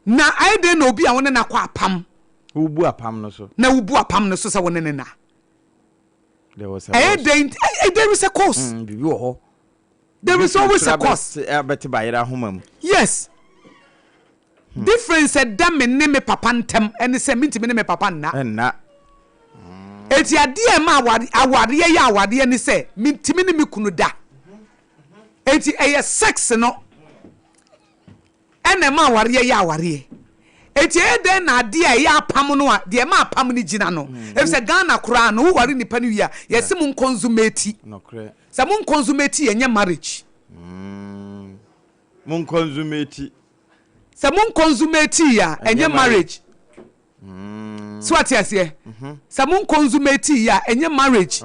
na ayɛ dɛn na obi a wo ne no akɔ apam wobu apam no so na wobu apam no so sɛ wo ne ne na Ɛyɛ dɛn nti? There is a cause. Mm, biribi wɔ hɔ. There is always a cause. Bɛte bayerɛ ahoma mu. Yes. Difference ɛda me ne me papa ntam ɛne sɛ mentumi ne me papa nna. Nna. Eti adeɛ a ɛma awareɛ yɛ awareɛ ne sɛ mentumi ne me kunu da. Eti ɛyɛ sex no. Ɛna ɛma awareɛ yɛ awareɛ. Enti ɛyɛ dɛn na adeɛ a ɛyɛ apam no a deɛ ɛma apam no gyina no? Efisɛ Ghana koraa no woware nipa no wie a yɛse mo nkɔnsumati. Sɛ mo nkɔnsumati a ɛnyɛ marriage. Mo nkɔnsumati. Sɛ mo nkɔnsumati a ɛnyɛ marriage. So wate aseɛ? Sɛ mo nkɔnsumati a ɛnyɛ marriage.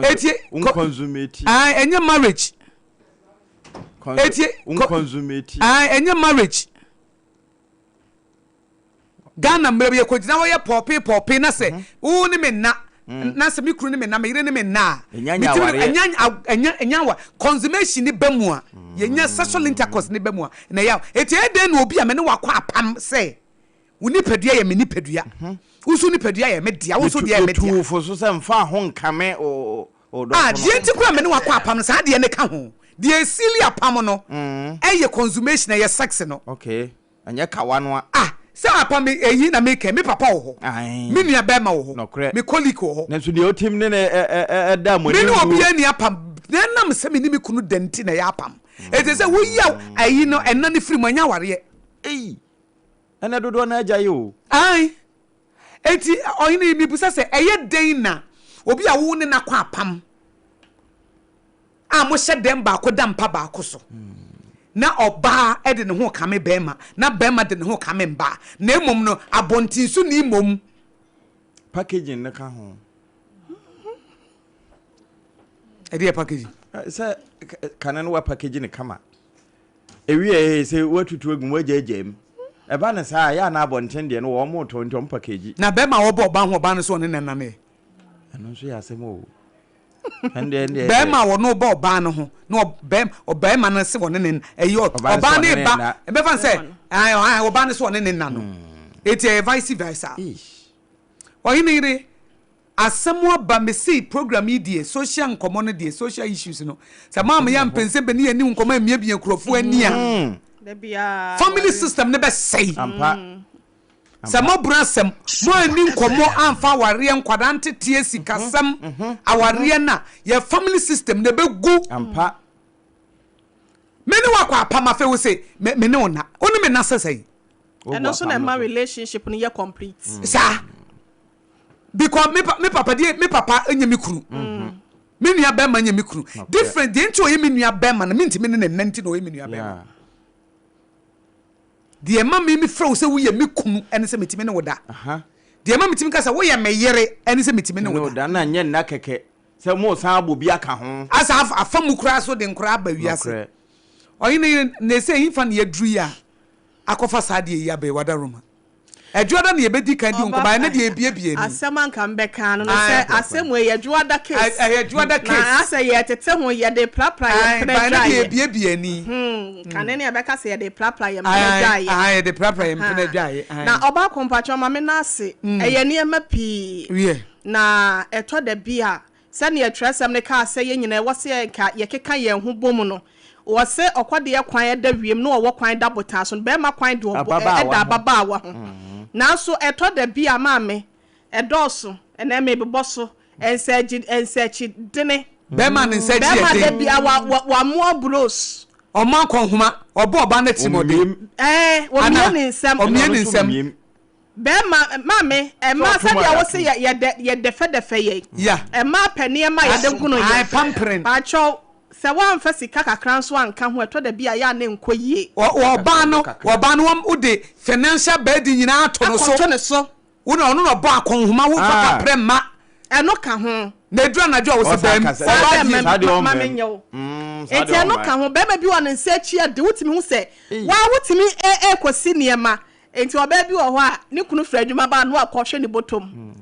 Eti nkɔnsumati. Ɛnyɛ marriage. Etie ko ae ɛnyɛ marriage. Ghana mmerɛ bi yɛkɔgyina hɔ yɛ pɔɔpee pɔɔpee na sɛ mhm. wo ne me nna mm. na sɛ me kunu ne me nna me yere ne me nna a metumi ɛnya ɛnya ɛnya wa consummation ne ba mu a mm. yɛnya sexual intercourse ne ba mu a na ɛyɛ eti ɛyɛ dɛn na obi a me ne wakɔ apam sɛ Wo nipadua yɛ me nipadua. Wo nso nipadua yɛ me dea. Wo nso deɛ yɛ me dea. Yɛtuu fo so sɛ mfa ho nkame wo dɔfo no. Ah, deɛ nti koraa me ne wo akɔ apam no, saa deɛ no ka ho. Deɛ ɛsiili apam no yɛ consummation, ɛyɛ sex no. Okay, ɛnyɛ kawa no a. Ah, sɛ apam eyi na meka yi, me papa wɔ hɔ, me nua bɛrima wɔ hɔ, me colleague wɔ hɔ. Nanso deɛ otim ne no da mo anim. Me ne obiara nni apam, na ɛnam sɛ me ne me kunu da nti na ɛyɛ apam. Enti sɛ woyi ayi no, ɛna no firi mu, ɛnyɛ awareɛ. Ei! Ɛnɛ dodoɔ no ara gyae o. Ae. Enti ɔhene yi, mebisa sɛ, ɛyɛ dɛn na obi a wo ne no akɔ apam a mohyɛ dɛm baako da mpa baako so, na ɔbaa de ne ho rekame barima, na barima de ne ho rekame mbaa, na mmom no abɔntensoni mmom? Packaging no ka ho. Ɛdeɛ packaging? Sɛ kane no wa package no kama. Ewie ee sɛ woatutu agu mu, woagyaagyaa mu. Ɛba no saa a, ɛyɛ a na abɔnten deɛ no wɔn retɔ nti wɔn package. Na bɛrima a ɔbɔ ɔbaa ho ɔbaa no so ɔne no nna no ɛ? Ɛno nso yɛ asɛm o. Ɛndeɛ ɛndeɛ. Bɛrima a ɔno bɔ ɔbaa no ho na ɔbɛrima ɔbɛrima no se ɔne ne ɛyɛ ɔbaa no ba ɛbɛfa no sɛ ɔbaa no se ɔne ne nna no eti ɛyɛ vice versa. Ɔhene yere Asɛm aba mesei program yi deɛ social nkɔmɔ no deɛ social issues no sɛ maa meyɛ mpɛnsɛmpɛ ne yɛni nkɔmɔ amiabia nkurɔfoɔ ani a family system no bɛsɛe sɛ mɔboro asɛm mo anni nkɔmɔ amfa awareɛ nkwadaa nteteɛ sikasɛm awareɛ no a yɛ family system no ɛbɛgu. Me ne wo akɔ apam afei wo se me ne wo na wo ne me na sɛ sɛn. Ɛno nso na ɛma relationship no yɛ complete. Saa because me me papa deɛ me papa nyɛ me kunu mm. me nua bɛrima nyɛ me kunu different deɛ nti ɔyɛ me nua bɛrima no mentumi ne ne nna nti na ɔyɛ me nua bɛrima deɛ ɛma me mefrɛ wo sɛ woyɛ me kunu ɛne sɛ metumi ne wo da deɛ ɛma metumi ka sɛ woyɛ me yere ɛne sɛ metumi ne wo da na nyɛ nna kɛkɛ sɛ mo san abɔ bi aka ho asa afa mu koraa so de nkoraa aba wiase ɔhene yere na ɛsɛ ɛhefa ne yɛaduru yi a akɔfa saa adeɛ yi aba yi wadaroma Ɛdwoada na yɛbɛdi kan di nkɔmmɔ, ɛnnɛ deɛ yɛbuebue ani. Asɛm a nka mebɛka no ne sɛ asɛm wei yɛ dwoada case. Ɛyɛ dwoada case. Na asɛ yɛtete ho, yɛde prapra yɛn mpena dwaeɛ. Ɛnnɛ deɛ yɛbuebue ani. Kane ne yɛbɛka sɛ yɛde prapra yɛn mpena dwaeɛ. Ae, yɛde prapra yɛn mpena dwaeɛ. Na ɔbaako mpakyɛw ma me nan ase, ɛyɛ nneɛma pii. Na ɛtɔ da bi a Sɛnea twerɛsɛm no kaa sɛ yɛn nyinaa ɛwɔ sɛ nka yɛkeka yɛn ho bom no, wɔse ɔkɔdeɛ kwan da wiem na ɔwɔ kwan da botan so no, barima kwan de ɔbɔ ɛda ababaawa ho. Nanso ɛtɔ da bi a maame, ɛdɔɔso, ɛnɛ mebobɔ so, nsɛakyi nsɛakyidene. Barima ne nsa akyi yɛ den. Barima da bi a wa wa wamoa bros. Ɔmo akɔnhoma, ɔbɔ ɔbaa no atirimuɔden. Ɛɛ, ɔmie ne nsam. Ɔmie ne nsam. Bɛɛma, maame, mmaa sɛdeɛ wo se yɛ yɛdɛ yɛdɛfɛdɛfɛ yɛn. Yeah. Mmaa pɛ nneɛma a yɛde gono yɛn. Ae pampering. Pakyɛw, sɛ woamfa sika kakra nso anka ho a, ɛtɔ da bi a ɛyɛ a na ɛnkɔ yie. Wɔ ɔbaa no, ɔbaa no wɔn wode financial burden nyinaa ato no so. Akɔto ne so. Wo na ɔno na ɔbɔ akɔnhoma wo fa kaprɛ mma. Ɛno ka ho. Na ɛduru anadwo a wo se bɛm, ɔbaa deɛ. Saa deɛ ma menyɛ wo. Nti ɛno ka ho. Bɛɛma bi wɔ ne nsa akyi a de wotumi hu sɛ waa wotumi ɛɛkɔsi nneɛma. Enti ɔbaa bi wɔ hɔ a, ne kunu firi adwuma ba a, na wakɔhwɛ ne bɔtɔ mu.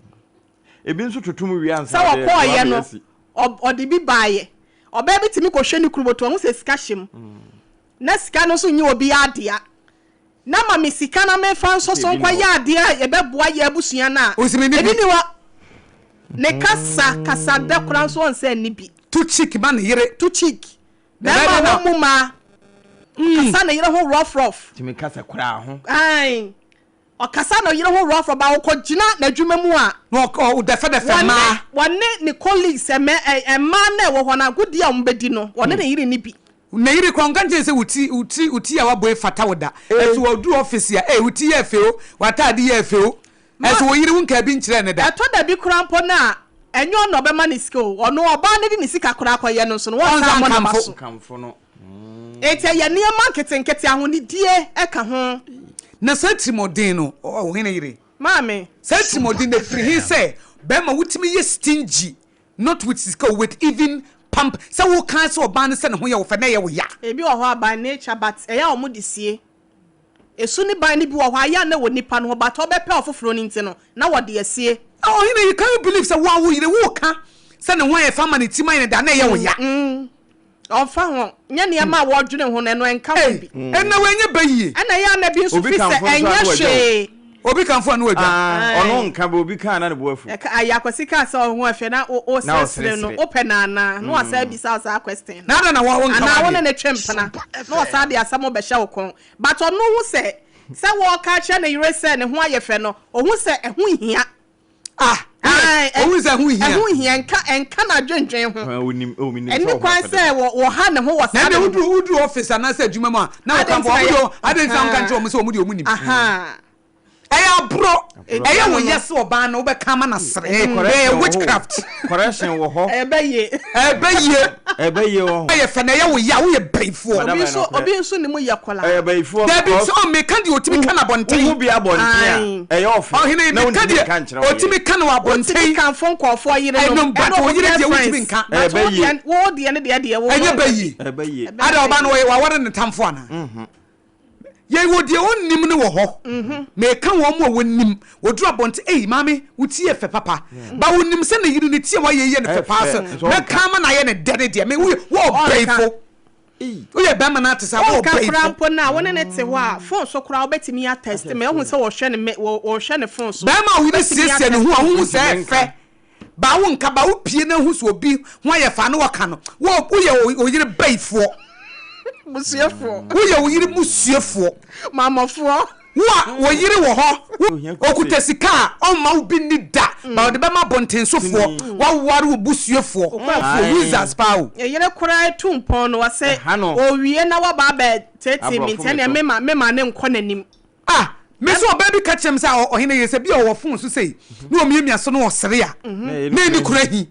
Ebi nso toto mu wie ansa Sɛ ɔde ɔkɔeɛ wabɛyɛ no, asi. ɔde bi baeɛ. Ɔbaa bi tumi kɔhwɛ ne kunu bɔtɔ mu, ɔhu sɛ sika hyɛ mu. Na sika no nso nyɛ obiara dea. Na ma me sika na memfa nsɔ so Ebi nni nkɔyɛ hɔ. adeɛ a ɛbɛboa yɛn abusua no a, Ɔsi menni ebi bi. nni hɔ. Ne kasa, kasadɛ koraa nso ɔnsɛ nni bi. To cheek ma ne yere. To cheek. Na Bɛrima ɛbɛyɛ a dɛn na. wɔmmu mmaa. Ɔkasa ne yere ho rough rough. Tumi kasa koraa ho. Ae. Ɔkasa ne yere ho rough rough but ɔkɔgyina n'adwuma mu a. Na ɔdɛfɛdɛfɛ mmaa. Wɔne ne colleagues mmaa no a ɛwɔ hɔ no agodie a wɔbɛdi no wɔne ne yere nni bi. Ne yere koraa ɔnka nkyerɛ no sɛ wo ti wo ti wo ti a woabɔ yi fata wo da. Ɛso ɔduru office a, ei wo ti yɛ fɛ o, w'ataade yɛ fɛ o. Ɛso wo yere wonkaa bi nkyerɛɛ no da. Ɛtɔ da bi koraa mpo no a, ɛnyɛ ɔno na ɔbɛma no sika o, ɔno ɔbaa no de ne sika koraa kɔyɛ no nso no, wɔnsan mmɔ n'aba so. Nkamfo no. Enti ɛyɛ nneɛma nketenkete, ahonidie ka ho. Na saa atirimuɔden no, ɔhene yere. Maame. Saa atirimuɔden no ɛfiri he sɛ bɛrima wotumi yɛ stingy not with sika o, with even pamp, sɛ woka sɛ ɔbaa no sɛ ne ho yɛ wo fɛ na ɛyɛ wo ya. Ebi wɔ hɔ a by nature but ɛyɛ a wɔde sie. Esu ne ban no bi wɔ hɔ a ɛyɛ a na ɛwɔ nipa no hɔ but ɔbɛpɛ ɔfoforɔ no nti no na wɔde asie. Ah ɔhene you can you believe sɛ wo a wo yere wo ka sɛ ne ho ayɛ fɛ ama ne ti ma yɛ ne dɛ a na ɛyɛ wo ya. Ɔmfa ho, nyɛ nneɛma a wɔdwene ho no ɛno ɛnka ho Ei bi. ɛnna wei nyɛ bɛ yie. Ɛna ɛyɛ a na bi nso Obi fi sɛ kamfo nso a ɛnyɛ na wagya o. hwee. Obi kamfo a na wagya. Ah, Ae. ɔno nka bɛ obi ka a na ne bo afu. Ɛka ayi Akwasi kaa sɛ ɔho ɛfɛ na wo wo Na seresere no ɔseresere. wopɛ no anaa na wasan abisa wo saa question no Na adɛn na wo wonka anaa wo w'adeɛ. ne no twe mpena na wasan de asɛm bɛhyɛ wo kɔn but ɔno hu sɛ sɛ wɔreka akyerɛ ne yere sɛ ne ho ayɛ fɛ no ɔhu sɛ ɛho nhia. Ah, Ae, ɔhu sɛ ɛho nhia. Ɛho nhia, ɛnka ɛnka n'adwendwen ho. Ah, onim, oh, menim sɛ Ɛnni ɔho kwan afɛ sɛ dada. wɔ wɔha ne ho wɔ Na saa ɛnde ade no ho. woduru woduru office anaasɛ adwuma mu a na Adɛn wɔkamfo nti na wɔn yɛ deɛ adɛn nti na wonka Ahaa. nkyerɛ wɔn sɛ wɔn deɛ wɔn nim. Ahaa. Ɛyɛ aborɔ. Enti Ɛyɛ ɛno wo no. yɛ sɛ ɔbaa no wobɛka ama no asere. Ɛne correction Ɛyɛ wɔ hɔ o. witchcraft. Correction wɔ hɔ. Ɛbɛ yie. Ɛbɛ yie. Ɛbɛ yie wɔ ho. Ɛyɛ fɛ na ɛyɛ wo ya woyɛ bayifoɔ. Madam Obi ɛyɛ nso nokorɛ. obi nso ne mu yɛ kɔla. Ɛyɛ bayifoɔ Dabi because sɛ ɔ meka deɛ ɔtumi ka no abɔnten. wohu bi abɔnten a ɛyɛ ɔfɛ Ɔhene na meka wontumi deɛ nka nkyerɛ wo yere. ɔtumi ka no wɔ Wotumi abɔnten. kamfo nkurɔfoɔ yerenom Ɛnom ɛne but wo wɔn yere deɛ wontumi girlfriends nka. but Ɛbɛ wo yie. deɛ wo deɛ ne deɛ deɛ wo Ɛnyɛ wo bɛ yie. Ɛbɛ yie. Ɛbɛ Ada ɔbaa no yie. wɔyɛ waware ne tamfo anaa? Yɛwɔ deɛ ɔnnim no wɔ hɔ. Meka wɔn a wɔnim. Wɔduru abɔnten, ei maame, wo ti yɛ fɛ papa. Ba wonim sɛ ne yere ne ti a wayɛ yi yɛ no fɛ paa sɛ mɛka ama no ayɛ no dɛ ne deɛ. Me woyɛ wo ɔbɛyifo. Woyɛ bɛrima no ate saa wo Wonka koraa ɔbɛyifo. mpo no a, wo ne no te hɔ a, phone so koraa wobɛtumi atɛste ma ahu sɛ wɔhwɛ ne me wɔhwɛ ne phone so. Bɛrima a wo yere Wobɛtumi siesie ne ho a atɛste. wohu sɛ ɛyɛ fɛ. Ba wo nka ba wo pie na hu sɛ obi ho ayɛ fɛ a na wɔka no. Wo woyɛ wo yere bɛyifoɔ. Busuafoɔ. Woyɛ wo yere musuafoɔ. Mamɔfoɔ. Wo a wo yere wɔ hɔ, wo okuta sika a ɔmma wo bi nni da, ba ɔde bɛma abɔntensofoɔ. Waware wo busuafoɔ. Foɔ wizards paa o. Yere koraa tu mpɔn no ɔse owie na waba abɛ teetee me nti ɛneɛ mema mema no nkɔ n'anim. Ah me nso ɔbaa bi ka kyerɛ me sɛ ɔhene yere sɛ bi a ɔwɔ phone so sei na ɔmiamia so na ɔsere a na ɛni kura hi.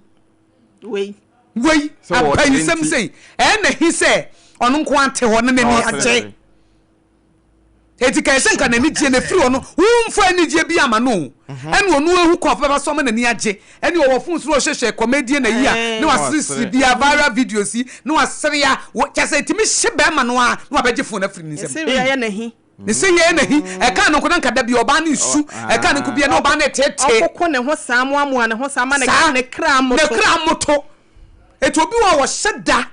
Wei. Wei abayisɛm sei ɛyɛ na hi sɛ ɔno nko ate hɔ na n'ani agye. Eti kae sɛ nka n'ani gyeɛ na ɛfiri hɔ no womfa anigyeɛ bi ama no o. Ɛna ɔno ahu kwan ɔbɛfa so ama n'ani agye. Ɛne ɔwɔ phone so na ɔhwehwɛ comedian ayi a na waseresere bi a viral videos yi na wasere a kyɛ sɛ ɛtumi hye bɛrima no ara na wabɛgye phone afiri ne nsam. Ɛsɛ wia yɛ n'ahi. Ne se yɛ n'ahi. Ɛkaa no nko na nka da bi ɔbaa no resu. Ɛkaa no nko bia na ɔbaa no reteetee. Ɔkoko ne ho saa moamoa ne ho saa ma ne kra mmoto. Ne kra mmoto. Eti obi wɔ hɔ a ɔhyɛ da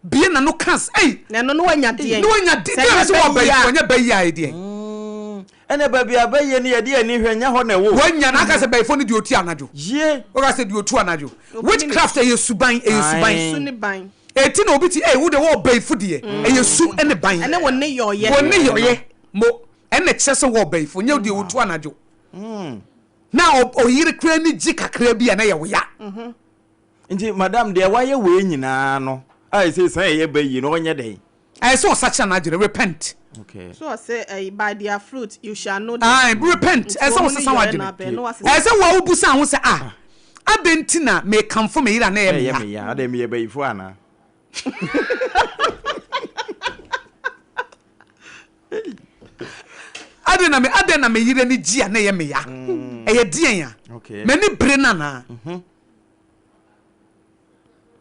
bie n'ano ka sɛ ei. Na ɛno no wanya deɛn? Na wanya deɛn? Sɛ ɛnyɛ bɛ yie a. Ɔnyɛ bɛ yie a ɛdeɛn? Ɛnna baabi a bɛyɛ no yɛde ani hwɛ nyɛ hɔ na ɛwɔ o. Wanya na aka sɛ bɛyifo no deɛ otu anadwo. Yie. Woka sɛ deɛ otu anadwo. Witchcraft ɛyɛ suban ɛyɛ suban. Su ne ban. Eti na obi ti ei wo deɛ wɔ ɔbɛyifo deɛ ɛyɛ su ne ban. Ɛne wo nneyɔeɛ. Wo nneyɔeɛ mo ɛna ɛkyerɛ sɛ wɔ ɔbɛyifo nyɛ deɛ otu anadwo. Na ɔyere koraa ani gye kakra bi a na ɛyɛ wo ya. Nti madam deɛ wayɛ wei nyinaa no a ɛsɛ san ɛyɛ bɛ yie no ɔnyɛ dɛn? Ɛyɛ sɛ ɔsakyera n'adwene, repent. Okay. So ɔsɛ ɛyi by their fruit you shall know them. Aye, repent. Ɛyɛ sɛ ɔsesa w'adwene. Ɛyɛ sɛ wo a wobusa ho sɛ ah, adɛn nti na mekamfo me yere a na ɛyɛ me ya? Ɛyɛ me ya, adɛn meyɛ bayifo anaa? Adɛn na me adɛn na me yere ani gye a na ɛyɛ me ya? Ɛyɛ deɛn a? M'ani bere no anaa?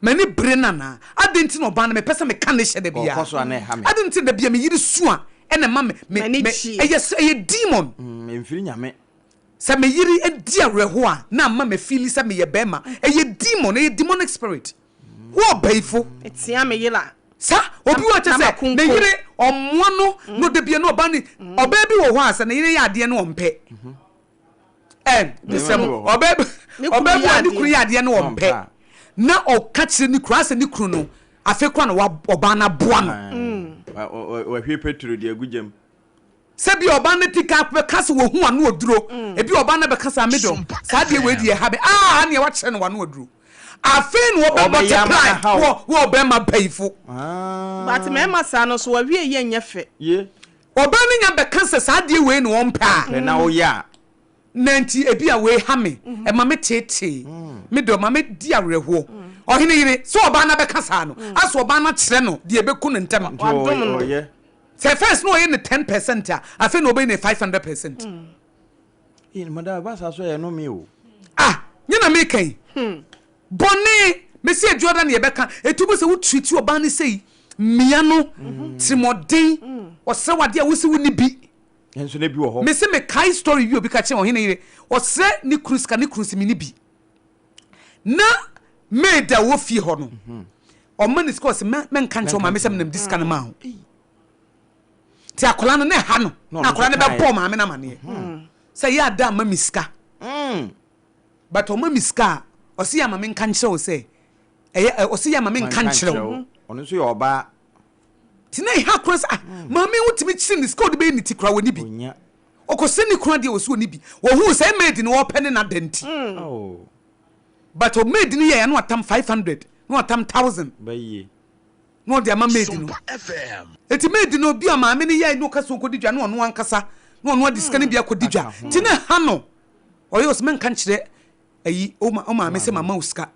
M'ani bere no anaa? Adɛn nti na ɔbaa no mepɛ sɛ meka ne hyɛ da biara? Ɔkɔ so a na ɛha me. Adɛn nti na da biara me yere su a ɛna ɛma me me M'ani me gye. ɛyɛ sɛ ɛyɛ demon. Mm, ɛmfiri Nyame. Sɛ me yere di awerɛhoɔ a na ama me feeli sɛ meyɛ bɛrima. Ɛyɛ demon, ɛyɛ demonic spirit. Wo ɔbayifo. Metea me yere a. Sa obi wɔ kyɛ Na sɛ makonko. ne yere ɔmmoa no na ɔda biara na ɔba ne ɔbaa bi wɔ hɔ a sɛ ne yere yɛ adeɛ no ɔmpɛ. Ɛ mesrɛ mo ɔbaa bi ɔbaa bi a ne kunu yɛ adeɛ no ɔmpɛ na ɔka kyerɛ ne kunu asɛ ne kunu no afei kora na ɔbaa no aboa no. Wahwie petro de agu gyam. Sɛ bi ɔbaa no di kan bɛka sɛ wɔhu ano aduro ebi ɔbaa no bɛka sɛ amedɔ saa deɛ wei deɛ ɛha me aa neɛ wakyerɛ no wano aduro afei na ɔbɛ multiply wɔ wɔ ɔbɛrima bayifo. But mmarima saa no so wɔwie yɛ nyɛ fɛ. Ɔbaa no nya bɛka sɛ saa adeɛ wei na ɔmpɛ a. Pɛ na woyɛ a. Na nti ebia wei ha me, ɛma me teetee, me dɔ, ma me di awerɛhoɔ. Ɔhene yere, sɛ ɔbaa no abɛka saa no, asɛ ɔbaa no akyerɛ no deɛ ɛbɛku no ntɛm. Nti ɔyɛ. Sɛ first na ɔyɛ no 10% a, afei na ɔbɛyɛ no 500%. Ee, madam, ɛba saa so a, ɛno me o. Ah, nyɛ na meka yi. Bɔne, mese adwuada na yɛbɛka, ɛtu bɛ sɛ wo treat ɔbaa no sei, mia no, tirimɔden, ɔsrɛ wo adeɛ a wose wonni bi. Nso na bi wɔ hɔ. Mese mekae story bi obi ka kyerɛ ɔhene yere, ɔsrɛ ne kunu sika, ne kunu se menni bi. Na maid a ɔwɔ fie hɔ no, ɔma ne sika ɔse mɛnka nkyerɛ maame sɛ menam di sika no maa wo. Nti akwadaa no na ɛha no, na akwadaa no bɛbɔɔ maame no amaneɛ sɛ yɛ ada ama me sika. But ɔma me sika a, ɔse yɛ ama me nka nkyerɛ wo sɛ, ɛyɛ ɛ, ɔse yɛ ama me nka nkyerɛ wo. Ɔno nso yɛ ɔbaa. Nti na ɛha koraa sɛ, ah, maame yi wotumi kyere ne sika a ɔde bɛyɛ ne ti koraa, ɔnni bi. Ɔkɔsrɛ ne kunu adeɛ, ɔse ɔnni bi. Ɔhuu sɛ maid no ɔɔpɛ ne nada nti. But maid no yɛɛ a na watam 500, na watam 1000. Na ɔde ama maid no. Nti maid no, bi a maame no yɛe na ɔka sɛ ɔnkɔdi dwa, na ɔno ankasa, na ɔno ade sika no bi akɔdi dwa. Nti na ɛha no. Ɔyɛ ɔsɛ mɛnka nkyerɛ ayi wo maame sɛ mama wo sika.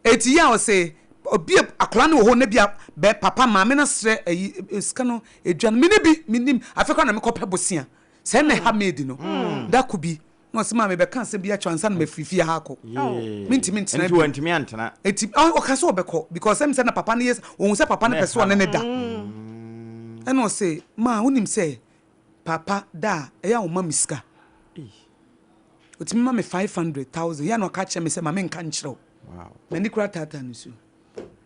Eti yɛ a ɔsɛ obi akwadaa no wɔ hɔ na bi a bɛ papa maame no asrɛ ayi sika no edwa no mene bi menim afei koraa na mekɔ pɛ bosea sɛ na ɛha maid no da ko bi na ɔsɛ maame bɛka asɛm bi akyerɛ ansa na mafiri fie ha akɔ mentumi ntena bi wantumi antena eti ɔka sɛ ɔbɛkɔ because ɛm sɛ na papa no yɛ ohun sɛ papa no pɛ sɛ ɔne ne da. Ɛna ɔse, maa wonim sɛ paapa da a ɛyɛ a ɔma me sika. Ɔtumi ma me 500,000. Yɛ na ɔka kyerɛ me sɛ ma menka nkyerɛ wo. M'ani koraa taataa ne so.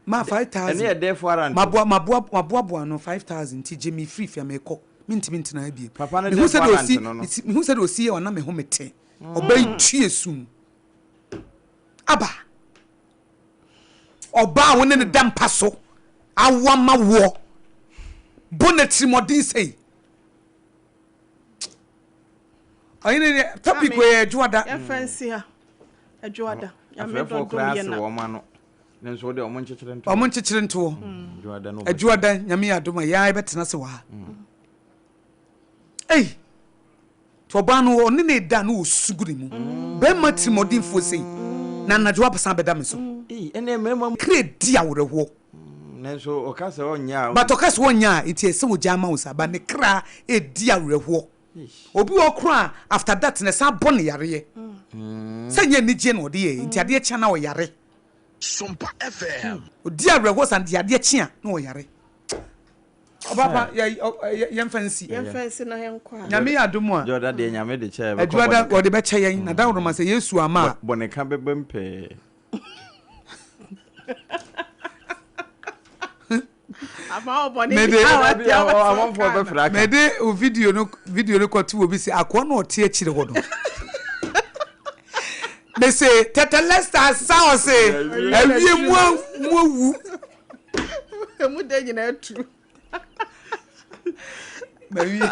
Ma 5,000. Ɛne yɛ death warrant. Maboa maboa maboaboa no 5,000 nti gye me firi fie a mekɔ. Mentumi ntena ha bio. Papa no Mehu death sɛdeɛ warrant ɔsi no no. mehu sɛdeɛ ɔsi yɛ ɔna me ho mete. Ɔba yi tue sum. Aba. Ɔbaa a wo ne no da mpa so awo ama woɔ. Bɔ no atirimuɔden sei. Ɔhene deɛ topic wei yɛ adwoada. Yɛmfa nsi ha. Adwoada. Nyame Afrɛfoɔ dɔdom koraa yɛ se na. wɔn ano. Ne nso wode ɔmo nkyekyere ntoɔ. Ɔmo nkyekyere ntoɔ. Adwoada no. Adwoada nyame yɛ adom a yɛa yɛbɛtena se wɔ ha. Ei! Nti ɔbaa no ɔne ne da no ɔsu gu ne mu. Bɛrima tirimɔdenfoɔ sei na anadwo abasan bɛda me so. Ei, ɛnna mmarima mu. Kra di awerɛhoɔ. Nanso ɔka sɛ ɔnyɛ a. But ɔka sɛ ɔnyɛ a nti ɛsɛ ɔgyaa ma wo saa but ne kra ɛdi awerɛhoɔ. Obi wɔ hɔ koraa a after that na ɛsan bɔ no yareɛ. Sɛ nyɛ anigyeɛ na ɔde yɛɛ nti adeɛ kye a na ɔyare. Sompa FM. Ɔdi awerɛhoɔ saa nti adeɛ kye a na ɔyare. Ɔbaapa yɛmfa nsi. Yɛmfa nsi na yɛnkɔ a. Nyame yɛ adom a. Dwoda deɛ Nyame de kyɛ yɛbɛkɔ Adwoda wɔde bɛkyɛ yɛn na dawuroma sɛ Yesu ama a. Bɔneka bɛbam pɛɛ. Mede o video no video no kɔto obi sɛ akoa no ɔte akyire hɔ no. Mese tɛtɛ Lester asa ɔse awie mu mu awu. Emu de nyina atu. Mawie.